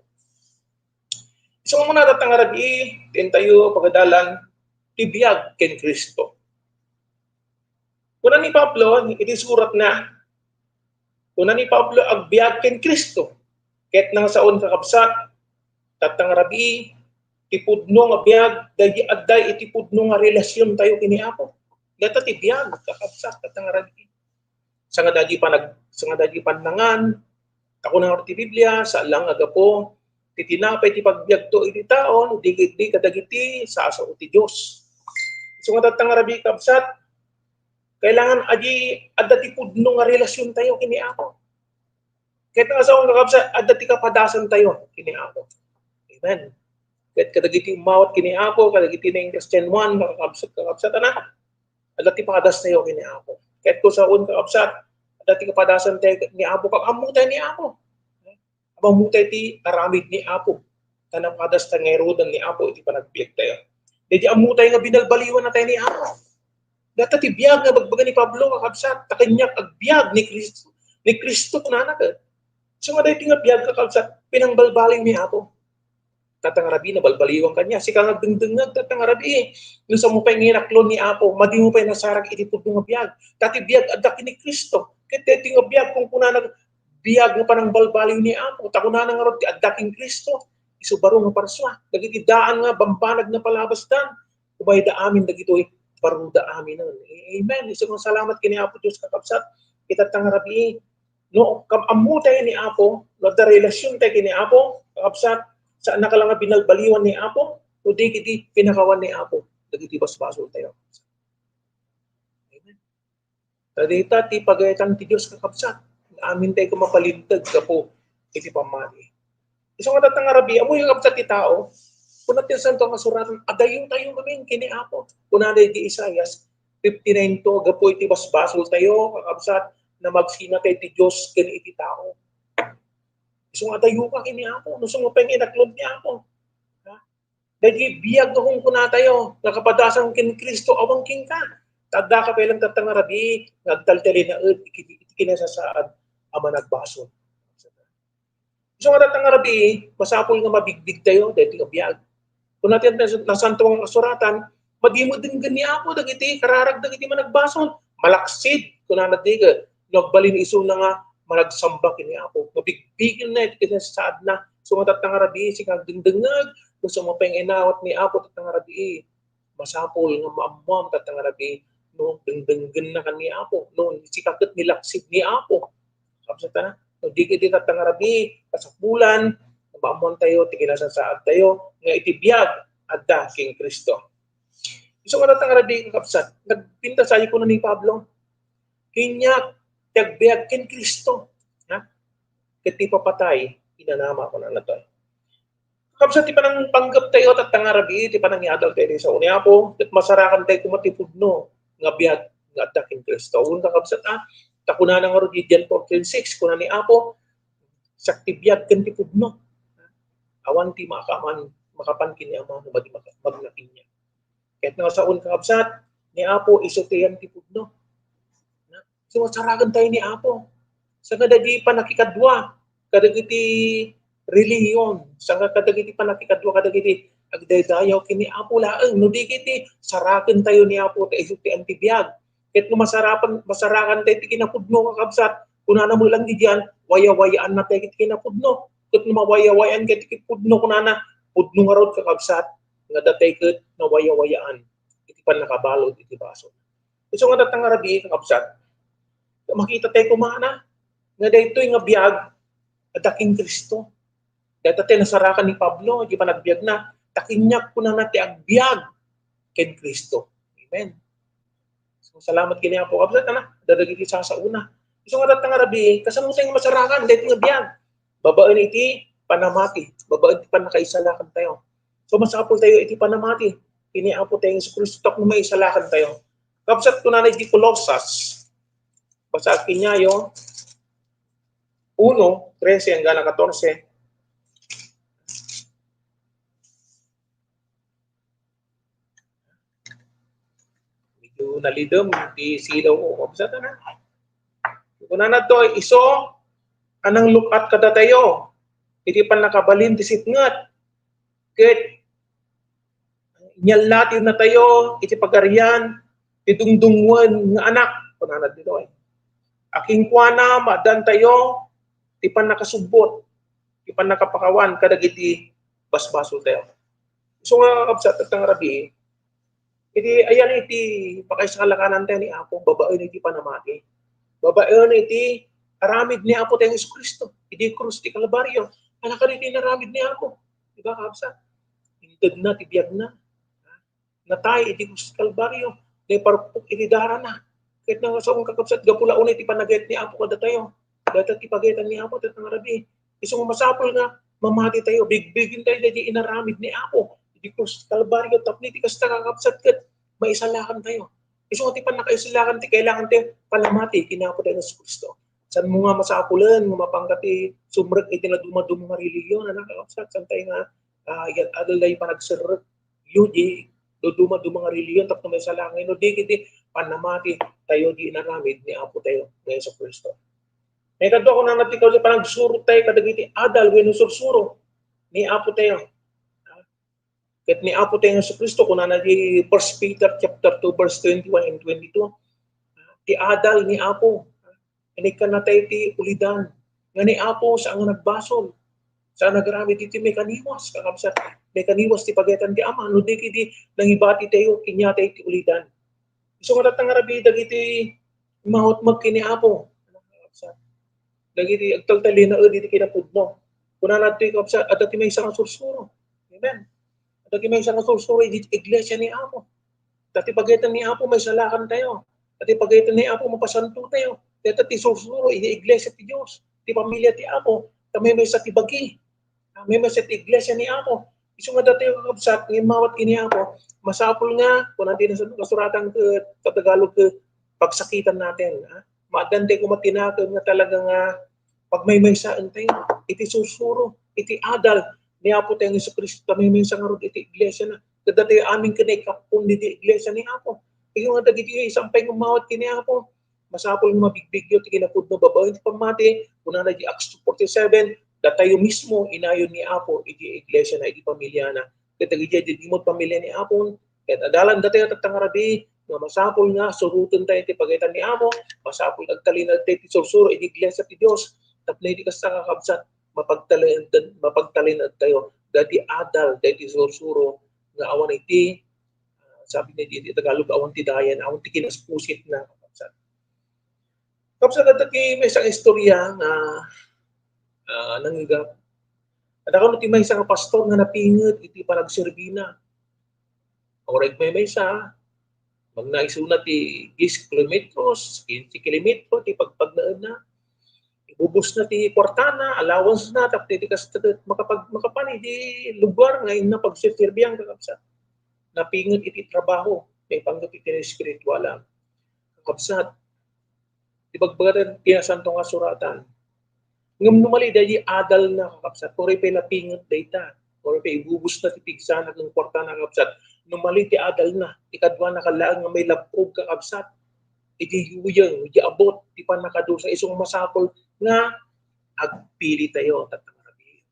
Isu nga muna, tatta nga rabii, ditan tayo pagadalan ti biag ken Cristo. Kuna ni Pablo iti suratna, kuna ni Pablo, agbiag ken Cristo. Ket nang saon, kakabsat, tatta nga rabii, ti pudno nga biag, daydi adda iti pudno nga relasion tayo ken ni Apo. Dayta ti biag, kakabsat, tatta nga rabii. Sanga daydi panag-, sanga daydi pannangan, ta kuna ti Biblia, saan laeng a gapu ti tinapay ti pagbiagto iti tao, no di, di kadagiti sasao ti Dios. Isu nga tatta nga rabii, kabsat, kailangan adi adda ti pudno nga relasion tayo ken ni Apo. Ket nang saon, kakabsat, adda ti kapadasan tayo ken ni Apo. Amen. Ket kadagiti umawat ken ni Apo, kadagiti nang Christian one, kakabsat, kakabsat, a, adda ti padasan tayo ken ni Apo. Ket saon, kakabsat, adda ti kapadasan tayo ken ni Apo, ket ammo tayo ni Apo. Ammo tayo ti aramid ni Apo. Ta napadas tayo nga irudan ni Apo iti panagbiag tayo. Daydi ammo tayo nga binalbaliwan na tayo ni Apo. Dayta ti biag nga ibagbaga ni Pablo, kakabsat, ta kaniak agbiag ni Cristo. Ni Cristo, kunana ket. Isu nga daydi nga biag, kakabsat, pinangbalbaliw ni Apo. Tatta nga rabii, nabalbaliwan kaniak. Sika nga agdengdengngeg, tatta nga rabii, no saanmo pay nga inaklon ni Apo, madi mo pay nasarag iti pudno nga biag. Ta ti biag adda ken ni Cristo. Ket daydi nga biag, kunkunana, biag nga panangbalbaliw ni Apo. Ta kunana ngarud ti adda ken Cristo, isu baro nga parsua. Dagiti daan nga bambanag nga palabasdan, umayda amin dagitoy, baroda aminen. Amen. Isu nga salamat ken ni Apo Dios, kakabsat. Ita, tatta nga rabii, no, kam-, ammo tayo ni Apo, no, adda relasion tayo ken ni Apo, kakabsat, saannaka la nga binalbaliwan ni Apo, no di ket pinakawan ni Apo dagiti basbasol tayo. Amen. Ta dayta ti pagayatan ti Dios, kakabsat, nga amin tayo koma palinteg gapu iti pammati. Isu nga tatta nga rabii, ammoyo, kakabsat, ti tao, kuna ti Santo nga Suratan, adayo tayo ngamin ken ni Apo. Kuna daydi Isaias fifty-nine two, gapu iti basbasol tayo, kakabsat, nga magsina tayo ti Dios ken iti tao. Isu nga adayoka ken ni Apo, no saanmo pay nga inaklon ni Apo. Ha? Daydi biag nga kunkunatayo, nga kapadasan ken Cristo awan kenka. Ta addaka pay laeng, tatta nga rabii, nga agtaltalinaed iti, iti kinasasaad a managbasol. Isu nga tatta nga rabii, masapul nga mabigbigtayo daytoy nga biag. Kuna ti Nasantoan nga Kasuratan, madi met denggen ni Apo dagiti kararag dagiti managbasol. Malaksid, kunana di ket, no agbalin isuna nga managsamba ken ni Apo. Mabigbigenna iti kinasasaadna. Isu nga tatta nga rabii, sika nga agdengdengngeg, no saanmo pay nga inawat ni Apo, tatta nga rabii, masapul nga maammoam, tatta nga rabii, no dengdenggenna ken ni Apo. No sika ket nilaksid ni Apo. Kabsat, a, no di ket ita, tatta nga rabii, kasapulan, maammoan tayo ti kinasasaad tayo nga iti biag adda ken Cristo. Isu nga tatta nga rabii, kakabsat, nagpintas, kuna ni Pablo, kaniak ti agbiag ken Cristo. Ha? Ket ti ipapatay, inanama, kunana toy. Kabsat, ti panangpanggep tayo, tatta nga rabii, ti panangyadal tayo iti sao ni Apo, ket masarakan tayo koma ti pudno nga biag nga adda ken Cristo. Wen, kakabsat, a, ta kunana ngarud iti John fourteen six, kuna ni Apo, "Siak ti biag ken ti pudno. Awan ti makaman, makapan ken ni Ama no madi maka-, magna kaniak." Ket nang saon, kakabsat, ni Apo isu ti ayan ti pudno. So, masarakan tayo ni Apo. Saka dagiti pannakikadua kadagiti relihiyon, saka kadagiti pannakikadua kadagiti agdaydayaw ken ni Apo laeng. No di ket saraken tayo ni Apo, ta isu ti ayan ti biag. Ket no masarapan, masarakan tayo ti kinapudno, kakabsat, kunana met laeng diay, wayawayaanna tayo iti kinapudno. Ket no mawayawayaan tayo iti kinapudno, kunana, pudno ngarud, kakabsat, nga datay ket nawayawayaan iti pannakabalud iti basol. Isu nga tatta nga rabii, kakabsat, makita tayo koma nga daytoy nga biag adda ken Cristo. Dayta ti nasarakan ni Pablo iti panagbiagna, "Ta kaniak," kunana, "ti agbiag ken Cristo." Amen. So, salamat ken ni Apo, kabsat, a, dagiti sasaona. Isu nga tatta nga rabii, kasano tayo nga masarakan daytoy nga biag? Babaen iti panamati, babaen iti pannakaisalakan tayo. So, masapul tayo iti panamati ken ni Apo tayo Jesu-Cristo tapno maisalakan tayo. Kabsat, kunana iti Colosas, basaen kaniayo, uno, trese hanggang katorse. Nalidem ti silaw ko, kabsat, ana. Kunana to, isu a nangluk-at kadatayo iti pannakabalin ti sipnget. Ket inyalnatiwnatayo iti pagarian ti dungdungngoen nga Anak, kunana ditoy. A kenkuana, maaddaantayo ti pannakasubbot, ti pannakapakawan kadagiti basbasoltayo. Isu nga, kabsat, tattang rabii, iti ayan iti pakaisalakanan tayo ni Apo, babaen iti panamati. Babaen iti aramid ni Apo tayo Jesu-Cristo. Iti krus ti Kalbario. Ala kadagiti inaramid ni Apo. Di ba, kabsat? Intedna ti biagna. Natay iti krus ti Kalbario. Naiparpuk iti darana. Ket nangasaon, kakabsat, gapu la unay ti panagayat ni Apo kadatayo. Dayta ti pagayatan ni Apo, tattang rabii. Isu nga masapul nga mamati tayo, bigbigin tayo daydi inaramid ni Apo iti krus ti Kalbario, tapno iti kasta, kakabsat, ket maisalakan tayo. Isu nga ti pannakaisalakan ti kailangan tayo, panamati ken Apo tayo Jesu-Cristo. Saan mo nga masapulen nga mapangka ti sumrek iti nadumaduma nga relihiyon, anak, kakabsat, saan tayo nga, ah, yat-, adal tayo panagserrek, yu, di, duduma-duma nga relihiyon, tapno maisalakan, no, di, iti panamati tayo, di inaramid ni Apo tayo nga Jesu-Cristo. May kadua, kunana ti kauli, panagsuro tayo kadagiti adal wenno sursuro ni Apo tayo. Ket ni Apo tayo Jesu-Cristo, kunana di First Peter chapter two, verse twenty-one and twenty-two, ti adal ni Apo, inikkanna tayo ti ulidan nga ni Apo saan nga nagbasol, saan nga nagaramid iti maikaniwas, kakabsat, maikaniwas ti pagayatan ti Ama, no di ket di nangibati tayo, kaniatayo ti ulidan. Isu nga tattang rabii dagiti mangutmek ken ni Apo. Dagiti agtaltalinaed iti kinapudno. Kunana ditoy, kabsat, adda ti maysa nga sursuro. Amen. Adda ti maysa nga sursuro iti iglesia ni Apo. Ta ti pagayatan ni Apo, maisalakan tayo. Ta ti pagayatan ni Apo, mapasanto tayo. Dayta ti sursuro iti iglesia ti Dios, ti pamilia ti Apo. Ta maymaysa ti bagi. Maymaysa ti iglesia ni Apo. Isu nga datayo, kakabsat, nga immawat ken ni Apo, masapul nga, kunana ti Nasantoan a Kasuratan ket Tagalog ket, pagsakitan natin, ha? Maaddan tayo koma ti nakem nga talaga nga pagmaymaysaen tayo iti sursuro, iti adal ni Apo tayo Jesu-Cristo, ta maymaysa ngarud iti iglesiana. Ket datayo amin ket naikkappon diti iglesia ni Apo. Isu nga dagiti isu a pay nga immawat ken ni Apo, masapul nga mabigbigyo ti kinapudno babaen ti pammati, kunana di Acts two forty-seven, datayo mismo inayon ni Apo iti iglesiana, iti pamiliana. Ket dagiti adi met pamilia ni Apo, ket adalan datayo, tattang rabii, nga masapul nga suroten tayo iti pagayatan ni Apo, masapul nga agtalinaed tayo iti sursuro iti iglesia ti Dios, tapno iti kasta, kakabsat, mapagtalinaed, mapagtalinaed tayo dagiti adal, dagiti sursuro nga awan iti, ah, sabi ni iti Tagalog, awan ti dayan, awan ti kinaspusit na, kakabsat. Kabsat, adda ti maysa nga istorya nga, ah, nangiga. Adda kano ti maysa nga pastor nga napinget iti panagserbina. Uray maymaysa, magna isuna ti diyes kilometros, kinse kilometro ti pagpagnaenna. Ibubusna ti kuartana, allowance na, tapno iti kasta ket makapag-, makapan iti lugar nga inna pagserserbian, kakabsat. Napinget iti trabaho, maipanggep iti espiritual a. Kakabsat, ibagbaga ti Nasantoan a Kasuratan. Ngem no mali daydi adalna, kakabsat, uray pay napinget dayta, uray pay ibubusna ti pigsana ken kuartana, kakabsat, no mali ti adalna, ikaduana laeng nga mailab-og, kakabsat, iti yuyeng, iti abut ti pannakadusa, isu nga masapul nga agpili tayo, tattang rabii.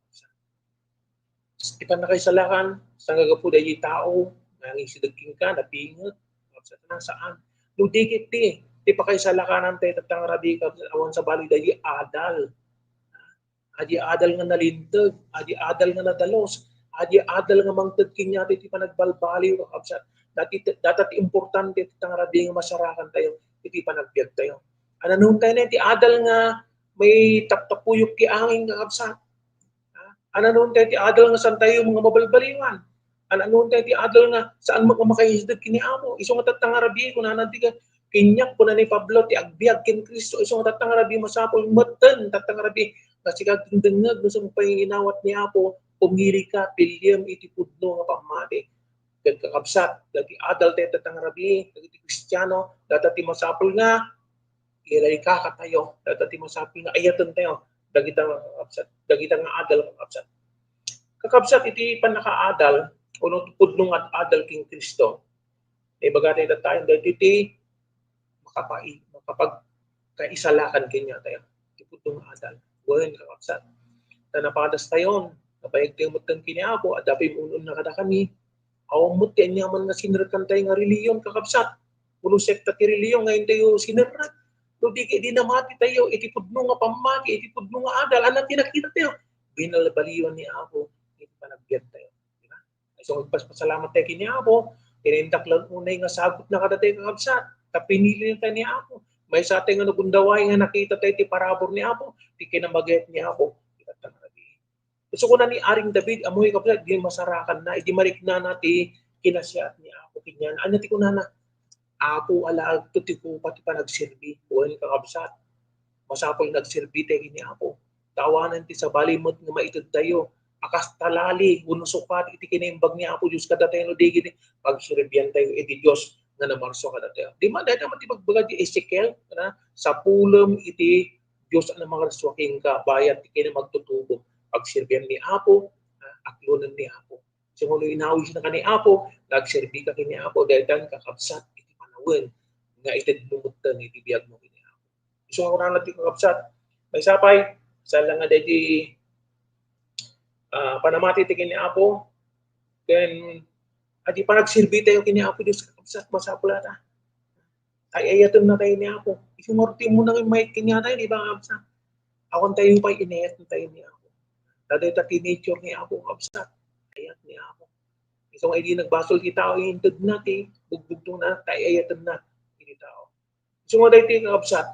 Ti pannakaisalakan, saan nga gapu daydi tao nga nangisideg kenka, napinget, kakabsat, saan. No di ket ti, ti pakaisalakanan tayo, tattang rabii, kakabsat, awan sabali daydi adal. Adi adal nga nalinteg, adi adal nga nadalus, adi adal nga mangted kaniatayo iti panagbalbaliw, kakabsat. Dati, data ti importante, tattang rabii, nga masarakan tayo iti panagbiag tayo. Ananon tayo na iti adal nga maitaptapuyok ti angin, kakabsat. Ha? Ananon tayo ti adal nga saan tayo nga mabalbaliwan? Ananon tayo ti adal nga saan nga makaisdeg ken ni Apo? Isu nga tattang rabii, kunana ti ka-, kaniak, kuna ni Pablo, ti agbiag ken Cristo. Isu nga tattang rabii, masapul metten, tattang rabii, nga sika agdengdengngeg no saan panginginawat ni Apo, pumili ka, piliem iti pudno nga pammati. Ket kakabsat, dagiti adal tayo, tattang rabii, dagiti Kristiano, data ti masapul nga iraykaka tayo, data ti masapul nga ayaten tayo, dagita nga kakabsat, dagita nga adal, kakabsat. Kakabsat, iti pannakaadal, wenno pudno nga ad-adal ken Cristo, Ibaga tayo tayo, dahil iti makapai-, makapagkaisalakan kaniatayo. Ti pudno nga adal. Wen, kakabsat. Ta napadastayon, nabayag tayo metten ken ni Apo, adda pay immun-unna kadakami. Awan met ti aniaman nga sinerrekan tayo nga relihiyon, kakabsat. Wenno sekta ti relihiyon nga intayo sinerrek. No di ket di namati tayo, iti pudno nga pammati, iti pudno nga adal, ania ti nakita tayo? Binalbaliwan ni Apo, iti panagbiag tayo. Di ba? So, agpasalamat tayo ken ni Apo, tinindaklan unay nga sagut na kadatayo, kakabsat. Ta pinili na tayo ni Apo. Maysa tayo nga nagundaway nga nakita tayo ti parabur ni Apo, ti kinamagayat ni Apo. Ita tayo nga nag-, So, kuna ni Aring David, ammoyo, kakabsat, di masarakanna, idi mariknana ti kinasiat ni Apo kenkuana. Ania ti kunana? Apo, alaagto ti kupa ti panagserbi. Wen, kakabsat, masapul nga agserbi tayo ken ni Apo. Ta awanen ti sabali met nga maited tayo a kas talali wenno sukat iti kinaimbag ni Apo Dios kadatayo no di ket pagserbian tayo iti Dios nga namarso kadatayo. Di man, dayta met ti ibagbaga ti Ezekiel, na, sapulem iti Dios a namangarsua kenka, bayat ti kinamagtutubo. Pagserbian ni Apo, ah, aklonen ni Apo. So, no inawisnaka ni Apo, nagserbika ken ni Apo, daytan kakabsat iti panawen nga itedmo metten iti biagmo ken ni Apo. So, kunana ti kakabsat, maysa pay, saan la nga daydi, ah, panamati ti ken ni Apo, ken adi panagserbi tayo ken ni Apo Dios, kakabsat, masapul a ta ay-ayatenna tayo ni Apo. Isu nga rutinmo na nga mayat kaniatayo, di ba, kakabsat? Awan tayo pay inayat tayo ni Apo. Ta dayta ti nature ni Apo, kakabsat. Ayat ni Apo. Isu nga idi nagbasol ti tao, intedna ti bugbugtongna, ta ay-ayatenna iti tao. Isu nga daytoy, kakabsat,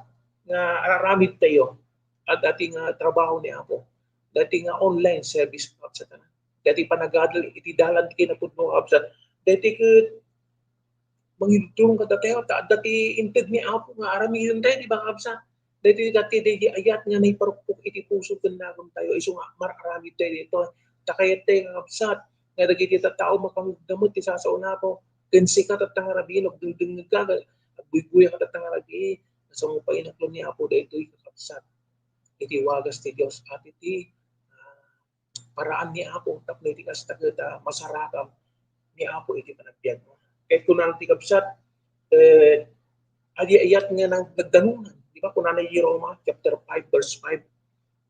nga araramid tayo, adda ti nga trabaho ni Apo. Daytoy nga online service, kakabsat, a. Daytoy panagadal iti dalan ti kinapudno, kakabsat. Daytoy ket mangidulong kadatayo, ta adda ti inted ni Apo nga aramiden tayo, di ba, kakabsat? Daytoy ket ti daydi ayat nga naiparukpok iti puso ken nagan tayo, isu nga mar-aramid tayo daytoy. Ta kayat tayo, kakabsat, nga dagiti tattao makangugda met ti sasaona, Apo. Ken sika, tatta nga rabii, no agdengdengngegka, agbuybuyak, tatta nga rabii, nga sangupayen a klon ni Apo daytoy, kakabsat. Iti wagas ti Dios, ket iti, ah, paraan ni Apo, tapno iti kasta ket, ah, masarakam ni Apo iti panagbiagmo. Ket kunana ti kabsat, eh, adi ayat nga nag-, nagdanunan. Di ba, kunana iti Roma chapter five, verse five,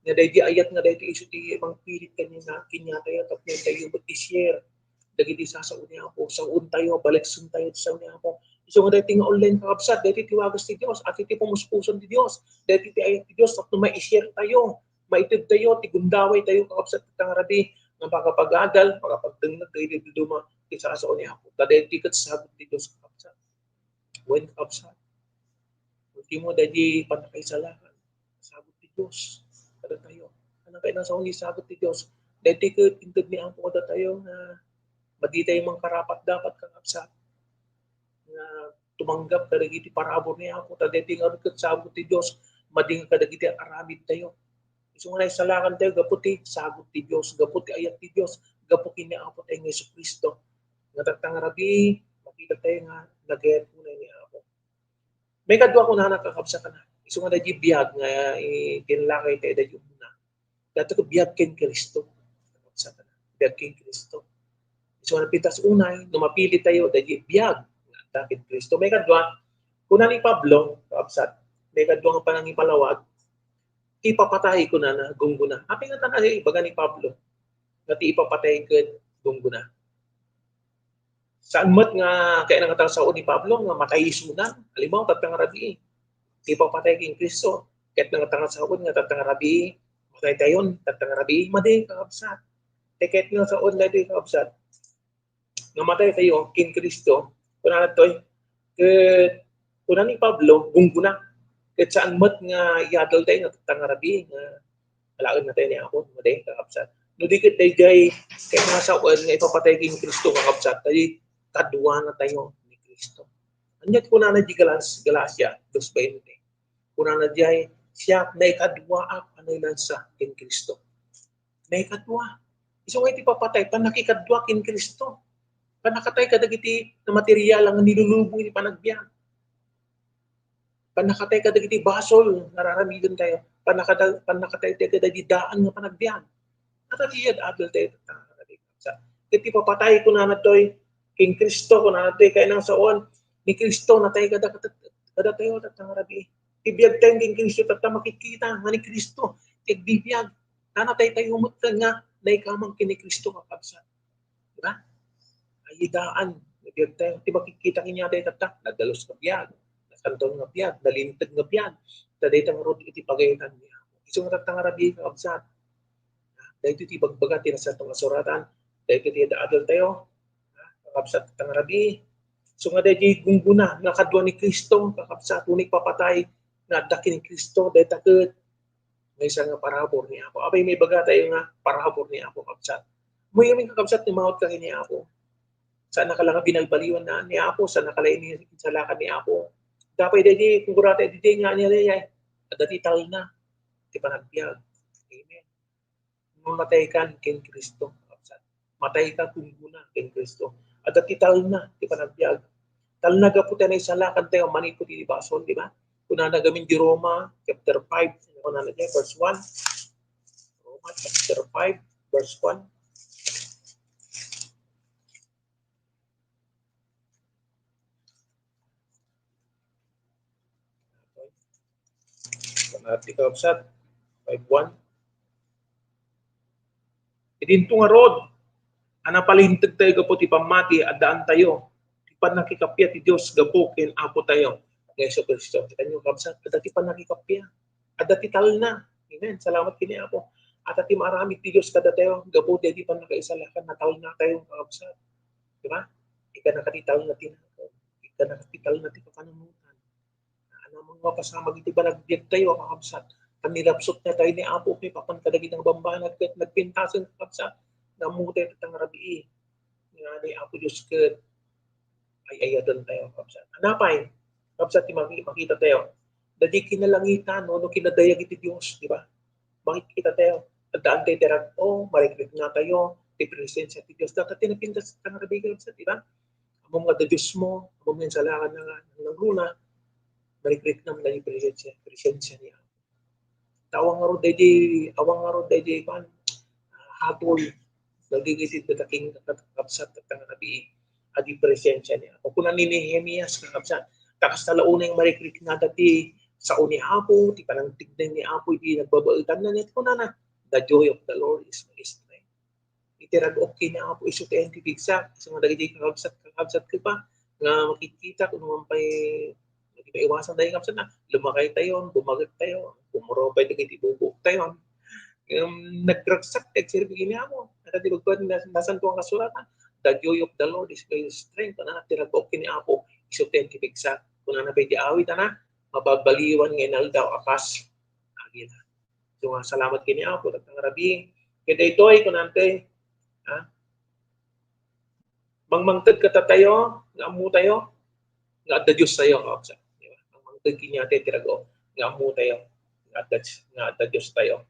nga daydi ayat nga daytoy isu ti mangpilit kanina, kaniatayo, tapno intayo met i-share dagiti sasao ni Apo, saontayo, baliksen tayo ti sao ni Apo. Isu nga daytoy nga online, kakabsat, daytoy ti wagas ti Dios, ket iti pumuspuson ti Dios, daytoy ti ayat ti Dios, tapno mai-share tayo, maited tayo, ti gundaway tayo, kakabsat, tatta nga rabii, nga makapagadal, makapagdengngeg dagiti dadduma ti sasao ni Apo. Ta daytoy ket sagut ti Dios, kakabsat. Wen, kakabsat. Ultimo, daydi pannakaisalakan, sagut ti Dios kadatayo. Ania nga saon ti sagut ti Dios? Daytoy ket inted ni Apo kadatayo nga madi tayo mangkarapat-dapat, kakabsat, nga tumanggap kadagiti parabur ni Apo. Ta daytoy ngarud ket sagut ti Dios, madi nga kadagiti aramid tayo. Isu nga naisalakan tayo gapu ti sagut ti Dios, gapu ti ayat ti Dios, gapu ken ni Apo tayo nga Jesu-Cristo. Nga tatta nga rabii, makita tayo nga nagayat unay ni Apo. Maikadua, kunana, kakabsat, a. Isu nga daydi biag nga, eh, tinlakay tayo daydi umuna. Daytoy ket biag ken Cristo. Kakabsat, a. Biag ken Cristo. Isu nga napintas unay, no mapili tayo, daydi biag nga adda ken Cristo. Maikadua, kuna ni Pablo, kakabsat, maikadua nga panangipalawag, ipapatay, kunana, gunggona. Apay nga ta nga ibaga ni Pablo nga ti ipapatay ket gunggona? Saan met nga kayatna nga tasaon ni Pablo nga matay isunan? Alimaw, tatta nga rabii, ipapatay ken Cristo. Kayatna nga tasaon nga tatta nga rabii, matay tayon, tatta nga rabii? Madi, kakabsat. Ti kayatna nga saon daytoy, kakabsat, nga matay tayo ken Cristo, kunana daytoy, ket kuna ni Pablo, gunggona. Ket saan met nga iadal tayo nga tatta nga rabii nga alaen na tayo ni Apo, madi, kakabsat. No di ket daydiay kayatna nga sawen nga ipapatay ken Cristo, kakabsat, ta di kaduana tayo ni Cristo. Ania ti kunana di Galas-, Galacia dos veinte? Kunana diay, siak, naikaduaak a nailansa ken Cristo. Naikadua. Isu nga iti papatay, pannakikadua ken Cristo. Pannakatay kadagiti material nga nilulubo iti panagbiag. Pannakatay kadagiti basol nga aramiden tayo. Pannakada-, pannakatay tayo kadagiti daan nga panagbiag. Ket iti ad-adal tayo, ket ipapatay, kunana daytoy, Ken Cristo, kunana ti kainang saon, ni Cristo natay kada, kada, kadatayo, tatta nga rabii. Ti biagtayo ken Cristo, tatta makikita nga ni Cristo ti agbibiag. Nanatay tayo met nga naikamang ken ni Cristo, kakabsat. Diba? Ay, idaan, biagtayo. Ti makikita kaniatayo, tatta, nadalus nga biag, nasanton nga biag, nalinteg nga biag. Ta dayta ngarud iti pagayatantayo. Isu nga tatta nga rabii, kakabsat. Daytoy ti ibagbaga ti Nasanto nga Suratan. Daytoy ti adal tayo. Ha? Kakabsat, tatta nga rabii. So nga daytoy gunggona nga kadua ni Cristo, kakabsat, wenno ipapatay nga adda ken ni Cristo, dayta ket maysa nga parabur ni Apo. Apay, maibaga tayo nga parabur ni Apo, kabsat. Mo yamin, kakabsat, ni mawat ka ni Apo. Saan na ka lang nga binalbaliwan na ni Apo, saan na ka lang ini-, insalakan ni Apo. Dapat daytoy, kung gurata daytoy nga niya, adda ti talna ti panagbiag. Amen. No nataykan ken Cristo, matayka gunggona ken Cristo. Adda ti talna ti panagbiag. Talna gapu ta naisalakan tayo manipud iti basol, di ba? Kunana gamin di Roma, chapter five, ano kunana diay, verse one. Roma chapter five, verse one. Panati ka, kabsat. Five one. Idinto ngarud, a napalinteg tayo gapu ti pammati, addaan tayo ti pannakikappia ti Dios gapu ken Apo tayo nga Jesu-Cristo. Kita niyo, kabsat, adda ti pannakikappia. Adda ti talna. Amen. Salamat ken ni Apo. Adda ti maaramid ti Dios kadatayo gapu daydi pannakaisalakan, natalna tayo, kakabsat. Di ba? Ikana ka ti talna ti nako. Ikana ka ti talna ti kapanunotan. Ania man nga pasamak iti panagbiag tayo, kakabsat. Tan nilapsut na tayo ni Apo, maipapan kadagiti bambanag ket nagpintasen, kakabsat. Nga ammo tayo tatta nga rabii nga ni Apo Dios ket ay-ayaten tayo, kabsat. Napay, kabsat, ti maki-, makita tayo. Daydi kinalangitan, no, no kinadayag iti Dios, di ba? Makikita tayo. Addaan tayo ti rag-o, marikrikna tayo, ti presensia ti Dios. Dapat ti napintas tatta nga rabii, kabsat, di ba? Ammom nga adda Dios mo, ammom nga insalakan na nga, nangruna, marikriknam daydi presensia, presensia ni Apo. Ta awan ngarud daydi, awan ngarud daydi, kuan, hatol. Nagigitid dagiti kakabsat tatta nga rabii. Adi presensia ni Apo. Kuna ni Nehemias, kakabsat, ta kasta la unay marikriknada ti sao ni Apo, ti panangtigna ni Apo, iti nagbabaetanna, ket kunana, "The joy of the Lord is my strength." Iti rag-ok ken ni Apo isu ti ayan ti pigsak. Isu nga dagiti kakabsat, kakabsat ket pa nga makikita, kuno man pay, di maiwasan daydi kakabsat na, lumakay tayo, bumaget tayo, pumuraw pay dagiti bubuok tayo. Ngem nagragsak ti agserbi ken ni Apo. Ket ti ibagbaga ti Nas-, Nasantoan nga Suratan, "The joy of the Lord is my strength." Kunana, ti rag-ok ken ni Apo isu ti ayan ti pigsak. Kunana pay ti awit, ana, "Mababaliwan nga inaldaw a kas agila." So, nga salamat ken ni Apo, tatta nga rabii. Ket daytoy, kunana ti, ha? Mangmangted kadatayo, nga ammo tayo, nga adda Dios tayo, kakabsat. Di ba? Mangmangted kaniatayo ti rag-o, nga ammo tayo, nga adda, nga adda Dios tayo.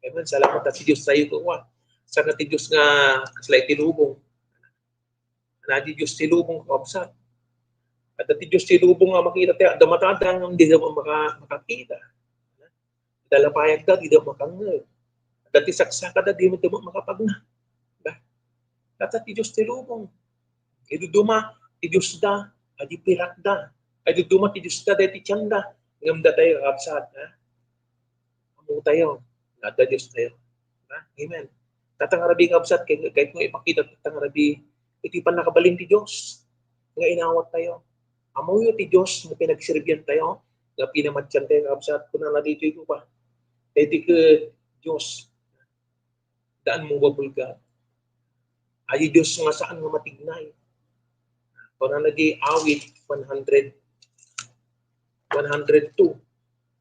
Amen. Salamat ta ti Dios tayo, kuan. Saan nga ti Dios nga kasla iti lubong. Ania ti Dios ti lubong, kakabsat. Adda ti Dios ti lubong nga makita tayo, adda matada, ngem dida maka-, makakita. Adda lapayagda, dida makangngeg. Adda ti saksakada, dida makapagna. Diba? Adda ti Dios ti lubong. Iduduma ti Diosda, adi pirakda. Iduduma ti Diosda, daydi tienda. Ngem datayo, kakabsat, ha? Ammo tayo, nga adda Dios tayo. Ha? Amen. Tatta nga rabii, kakabsat, kay, kay kung ipakita tatta nga rabii, iti pannakabalin ti Dios, nga inawat tayo. Ammoyo ti Dios nga pinagserbian tayo, nga pinamatian tayo, kakabsat, kunana ditoy ko pa. Daydi ket Dios, the unmovable God. Adi Dios nga saan nga matignay. Kunana di awit one hundred, one hundred two,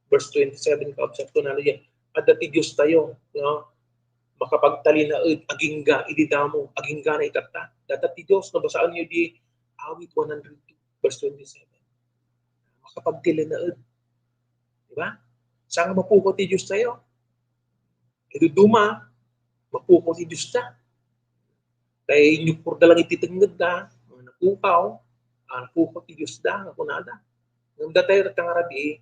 verse twenty-seven, kakabsat, kunana di, adda ti Dios tayo, no? Makapagtalinaed, agingga, idi damo, agingga na itatta. Data ti Dios, nabasaan niyo di awit one hundred two, verse twenty-seven. Makapagtalinaed. Di ba? Saan nga mapukaw ti Dios tayo? Iduduma, mapukaw ti Dios ta. Kay inyukor da lang iti tengnged da, napukaw, ah, napukaw ti Dios da, nga kunada. Ngem datayo, tatta nga rabii,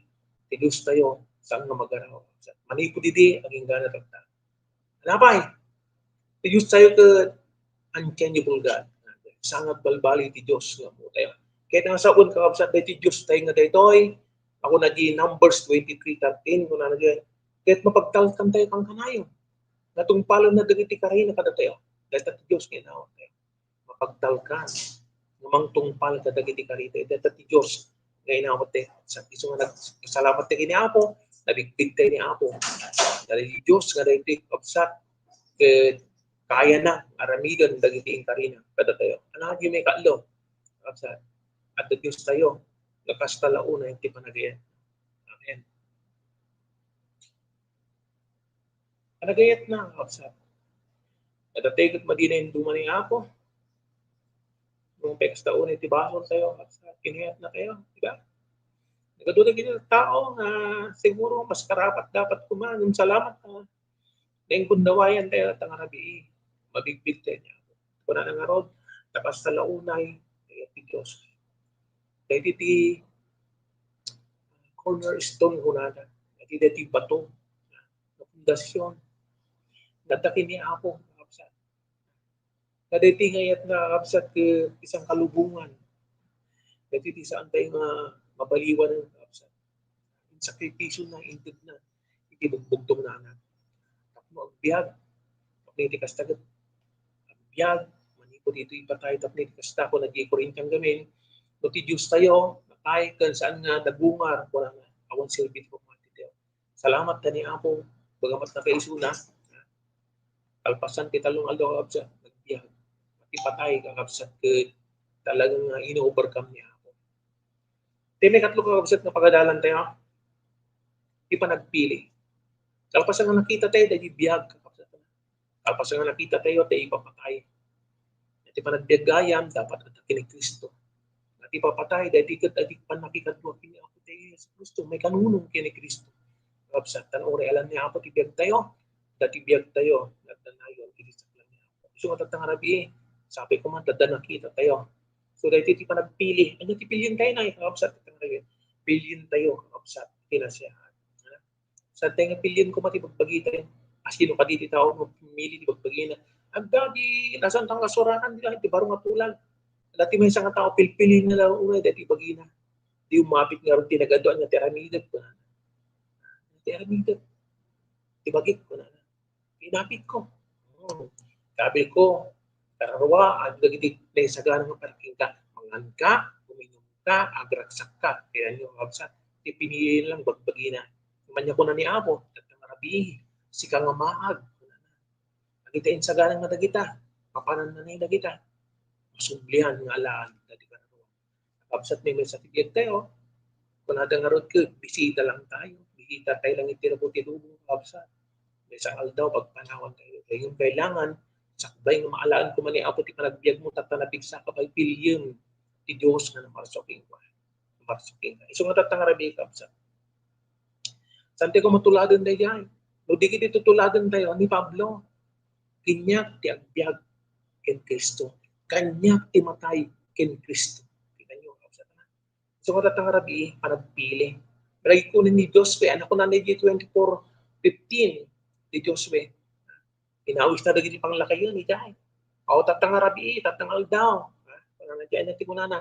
ti Dios tayo, saan nga magaraw. Manipud idi, agingga na tatta. Napay, ti Dios tayo ket unchangeable God. Saan nga agbalbaliw ti Dios nga ammotayo. Ket nga sawen, kakabsat, daytoy Diostayo nga daytoy, akunana iti Numbers twenty-three thirteen, kunana diay, ket mapagtalkantayo kankanayon, nga tungpalenna dagiti karina kadatayo. Dayta ti Dios nga inawattayo. Mapagtalkan nga mangtungpal kadagiti karina. Dayta ti Dios nga inawattayo. Sa isu nga nagpasalamat tayo ni Apo, nabigbigtayo ni Apo. Daytoy Dios nga daytoy, kabsat, ket kayana nga aramiden dagiti inkarina kadatayo. Ania ti maikatlo, kabsat? Adda Diostayo nga kasta la unay ti panagayat. Amen. Panagayatna, kabsat. Adda tayo ket madi nga induman ni Apo. Nung pekasta unay ti basoltayo, kabsat, kinayatnatayo, di ba? Nagaduda gini tao nga siguro mas karapat-dapat koma, ngem salamat nga nainggundawayentayo, ta nga rabii, mabigbigtayo ni Apo. Kunana ngarud, ta kasta la unay ti Dios. Daytoy ti cornerstone, kunana. Daytoy ti bato nga pundasyon. Nga adda ken ni Apo, kabsat. Nga daytoy nga ayat nga, kabsat, ket ti sangkalubongan. Daytoy ti saantayo nga mabaliwan, kabsat. Insakripisyo na, inted na iti bugbugtong na anak. Tapno agbiag, tapno iti kasta ket agbiag, manipud iti ipatay, tapno iti kasta, kuna di Korintian gamin, no ti Diostayo, matay, ken saan nga nagungar, kunana, awan serbi ti pamati tayo. Salamat ta ni Apo, bagamat nakaisuna, kalpasan ti tallo nga aldaw, kakabsat, nagbiag. Ti patay, kakabsat, ket talagang, ah, ino-overcome ni Apo. Ti maikatlo, kakabsat, nga pagadalantayo, ti panagpili. Kalpasan nga nakitatayo daydi biag, kakabsat. Kalpasan nga nakitatayo ti ipapatay. Ti panagbiag gayam, dapat adda ken ni Cristo. Ti ipapatay, daydi ket adi pannakikadua ken ni Apo tayo Jesu-Cristo, maikanunong ken ni Cristo. Kakabsat, ta no uray alan ni Apo ti biagtayo, daydi biagtayo, nagdanayon iti saklang ni Apo. Isu nga tatta nga rabii, sapay koma ta adda nakitatayo. So, daydi ti panagpili. Ania ti pilientayo, kakabsat, tatta nga rabii? Pilientayo, kakabsat, ti naseaat. Saantayo nga pilien koma ti bagbagitayo. Asino kadi ti tao nga pumili ti bagbagina? Adda di, nasaan ta nga surakan, di ti baro nga tulag. Adda ti maysa nga tao, pilpilina la unay daydi bagina. Di umapit ngarud ti nagaduan nga ti aramidek, kunana. Ti aramidek. Ti bagik, kunana. Inapit ko. Hmm. Sabi ko, kararua, adda dagiti naisagana nga parking ka. Mangan ka, uminum ka, agragsak ka. Kaya nyo, kabsat, ti pinili lang bagbagina. Mania kuna ni Apo, tatta nga rabii, sika nga maag. Dagita insagana nga dagita, papananna ni dagita. Masublian nga alaan dagiti kararua. Kabsat, ni maysa ti biagtayo, kunada ngarud ket, bisita lang tayo. Bisita tayo lang iti rubot ti lubong, kabsat. Maysa nga aldaw, pagpanawan tayo. Kaya yung kailangan, sakbay nga maalaan koma ni Apo ti panagbiag mo, tatta napigsaka pay pilien ti Dios nga namarsua kenka. Namarsua kenka. Isu nga tatta nga rabii, kabsat. Saantayo nga matuladen daydiay. No di ket ti tutuladen tayo ni Pablo, kaniak ti agbiag ken Cristo. Kaniak ti matay ken Cristo. Kita nyo, kabsat, ha? So, nga tatta nga rabii, panagpili. Lagi kunen ni Josue, anak ko na ni twenty-four fifteen, ni Josue. Inawis na dagiti panglakayen, idiay. Aw, tatta nga rabii, tatta nga aldaw. Ha? Kunana, idiay na ti kunana,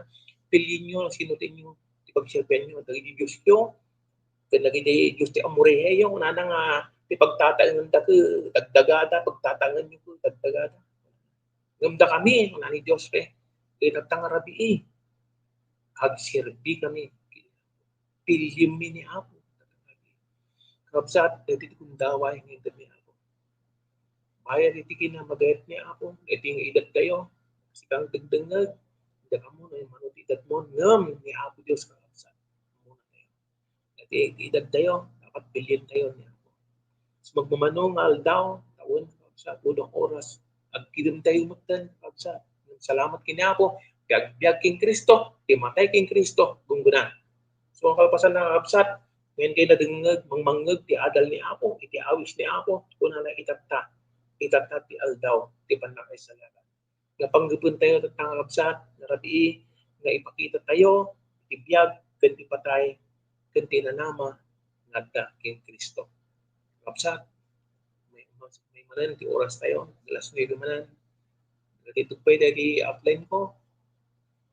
pilienyo, sino ti inyo, ti pagserbianyo, dagiti diosyo, ken dagiti dios ti Amoreayo, kunana nga, ti pagtataengen da ket dagdagada, pagtataengen yo ket dagdagada. Ngem dakami, kuna ni Josue, ket tatta nga rabii, agserbi kami. Piliem mi ni Apo. Kabsat, dagiti gundaway nga inted ni Apo. Bayad iti kinamagayat ni Apo, iti nga idadtayo, sika nga dengdengngeg, dakamu no mano ti idadmo, ngem ni Apo Dios, kakabsat. Iti idadtayo, dapat pilientayo ni Apo. So, magmamano nga aldaw, tawen, kabsat, udang oras, agkidemtayo metten, kabsat. Salamat ken ni Apo, ti agbiag ken Cristo, ti matay ken Cristo, gunggona. So, ang kalpasan na, kabsat, ngayon kayo nadengngeg, mangmangngeg ti adal ni Apo, iti awis ni Apo, kunana, itatta, itatta ti aldaw, ti pannakaisalakan. Nga panggepen tayo, tatta nga kabsat, nga rabii, nga ipakita tayo, ti biag, ken ti patay, ken ti nanama, nga adda ken Cristo. Kabsat, may, may manen ti oras tayo, alas nuebe manen. Dagiti pay dagiti upline ko.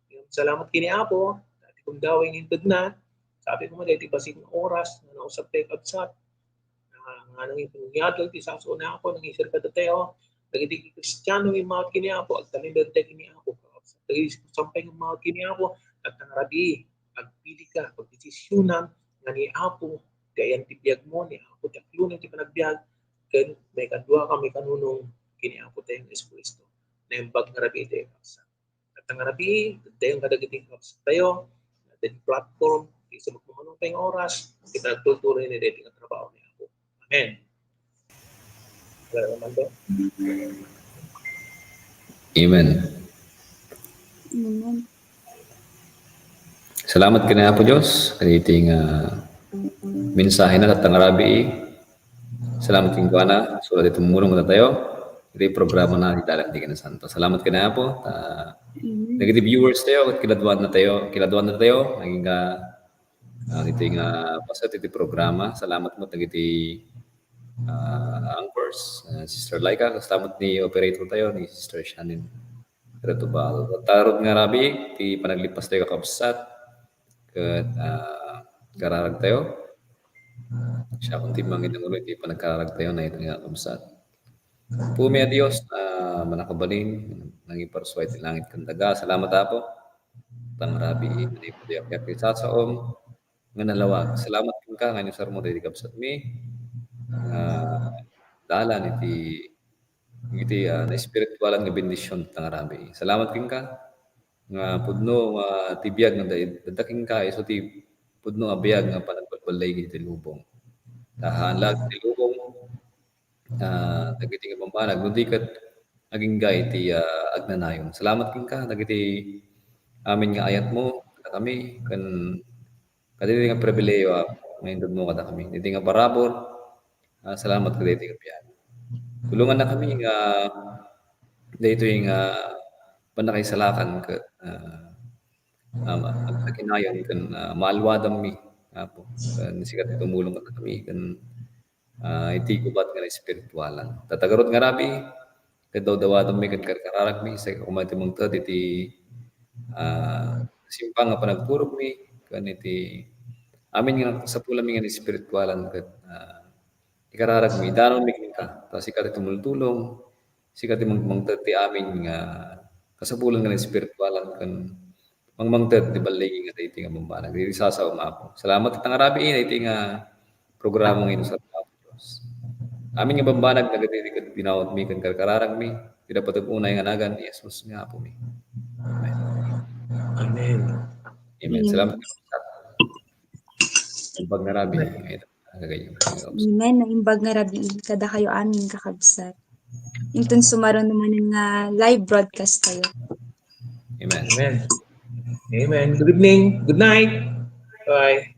Ngem salamat ken ni Apo, dagiti gundaway nga intedna. Sabi ko man, dagiti bassit nga oras nga nausartayo, kabsat. Ah, nga nangipungyato ti sasaona, Apo, nangisir kadatayo. Dagiti Kristiano nga immawat ken ni Apo, agtalinaedtayo ken ni Apo, kabsat. Dagiti sampay nga immawat ken ni Apo, agtangrabi, agpili ka, pagdesisionan nga ni Apo ti ayan ti biagmo, ni Apo ti aklonen ti panagbiag, ken maikadua ka, maikanunong ken ni Apo tayo nga Jesu-Cristo. Naimbag nga rabii tayo, kabsat. Agtangrabi, dayon kadagiti kabsat tayo, dagiti platform, isu magmamano tayo nga oras, kita agtultuloy ni dagiti nga trabaho ni Apo. Amen. Brother Armando? Amen. Amen. Salamat ken ni Apo Dios kadagiti nga mensahe na, agtangrabi. Salamat kenkuana, suda ti tumulong kadatayo iti programa na ti Dalan ti Kinasanto. Salamat ken ni Apo. Ah, Amen. Dagiti viewers tayo, ket kiladuan na tayo, kiladuan na tayo. Naging ka, ah, iti nga paset iti programa. Salamat mo dagiti ah, anchors, ah, Sister Laika, kastamot ni operator tayo, ni Sister Shannon Retubal. Tarod nga rabii ti panaglipas tayo, kakabsat, ket, ah, kararag tayo. Siya kun ti manginangulo iti panagkararag tayo na ito nga, kabsat. Pumi a Dios, ah, manakabalin, nangiparsua iti langit ken daga. Salamat, Apo. Tangrabii, manipud ti sasaom nga nalawag. Salamat kenka nga inusarmo dagiti kabsatmi nga dalan iti, iti, ah, naespiritualan nga bendision, tangrabii. Salamat kenka nga pudno nga ti biag nga da-, dadda kenka isu ti pudno a biag nga panagbalballigi iti lubong. Ta haan laeng ti lubong, ah, dagiti nga bambanag, no di ket agingga iti, ah, agnanayon. Salamat kenka dagiti amin nga ayatmo kadakami, ken kadagiti nga pribilehiyo, Apo, nga intedmo kadakami. Dagiti nga parabur, ah, salamat kadagiti nga biag. Tulongannakami nga daytoy nga pannakaisalakan ket, ah, ah, agtakinayon ken, ah, maalwadanmi, Apo. Ken sika ti tumulong kadakami ken, ah, iti gubat nga naespiritualan. Ta ta garud nga rabii, ket dawdawadanmi ken karkararagmi, sika koma ti mangted iti, ah, simpang nga panagturogmi, ken iti amin nga nakasapulanmi nga naespiritualan, ket, ah, ikararagmi, idanonmi kenka, ta sika ti tumultulong, sika ti mang-, mangted ti amin nga kasapulan nga naespiritualan, ken mangmangted ti balligi nga daytoy nga bambanag. Daytoy sasaom, Apo. Salamat ita nga rabii, daytoy nga programa nga inusar, Apo Dios. Amin nga bambanag, dagiti ket binawatmi ken karkararagmi, ti napateg unay nga nagan ni Jesus nga Apomi. Amen. Amen. Amen. Salamat. Imbag nga rabii. Ay, kagayo. Amen. Naimbag nga rabii kadakayo amin, kakabsat. Inton sumaruno manen nga live broadcast tayo. Amen. Amen. Amen. Good evening. Good night. Bye.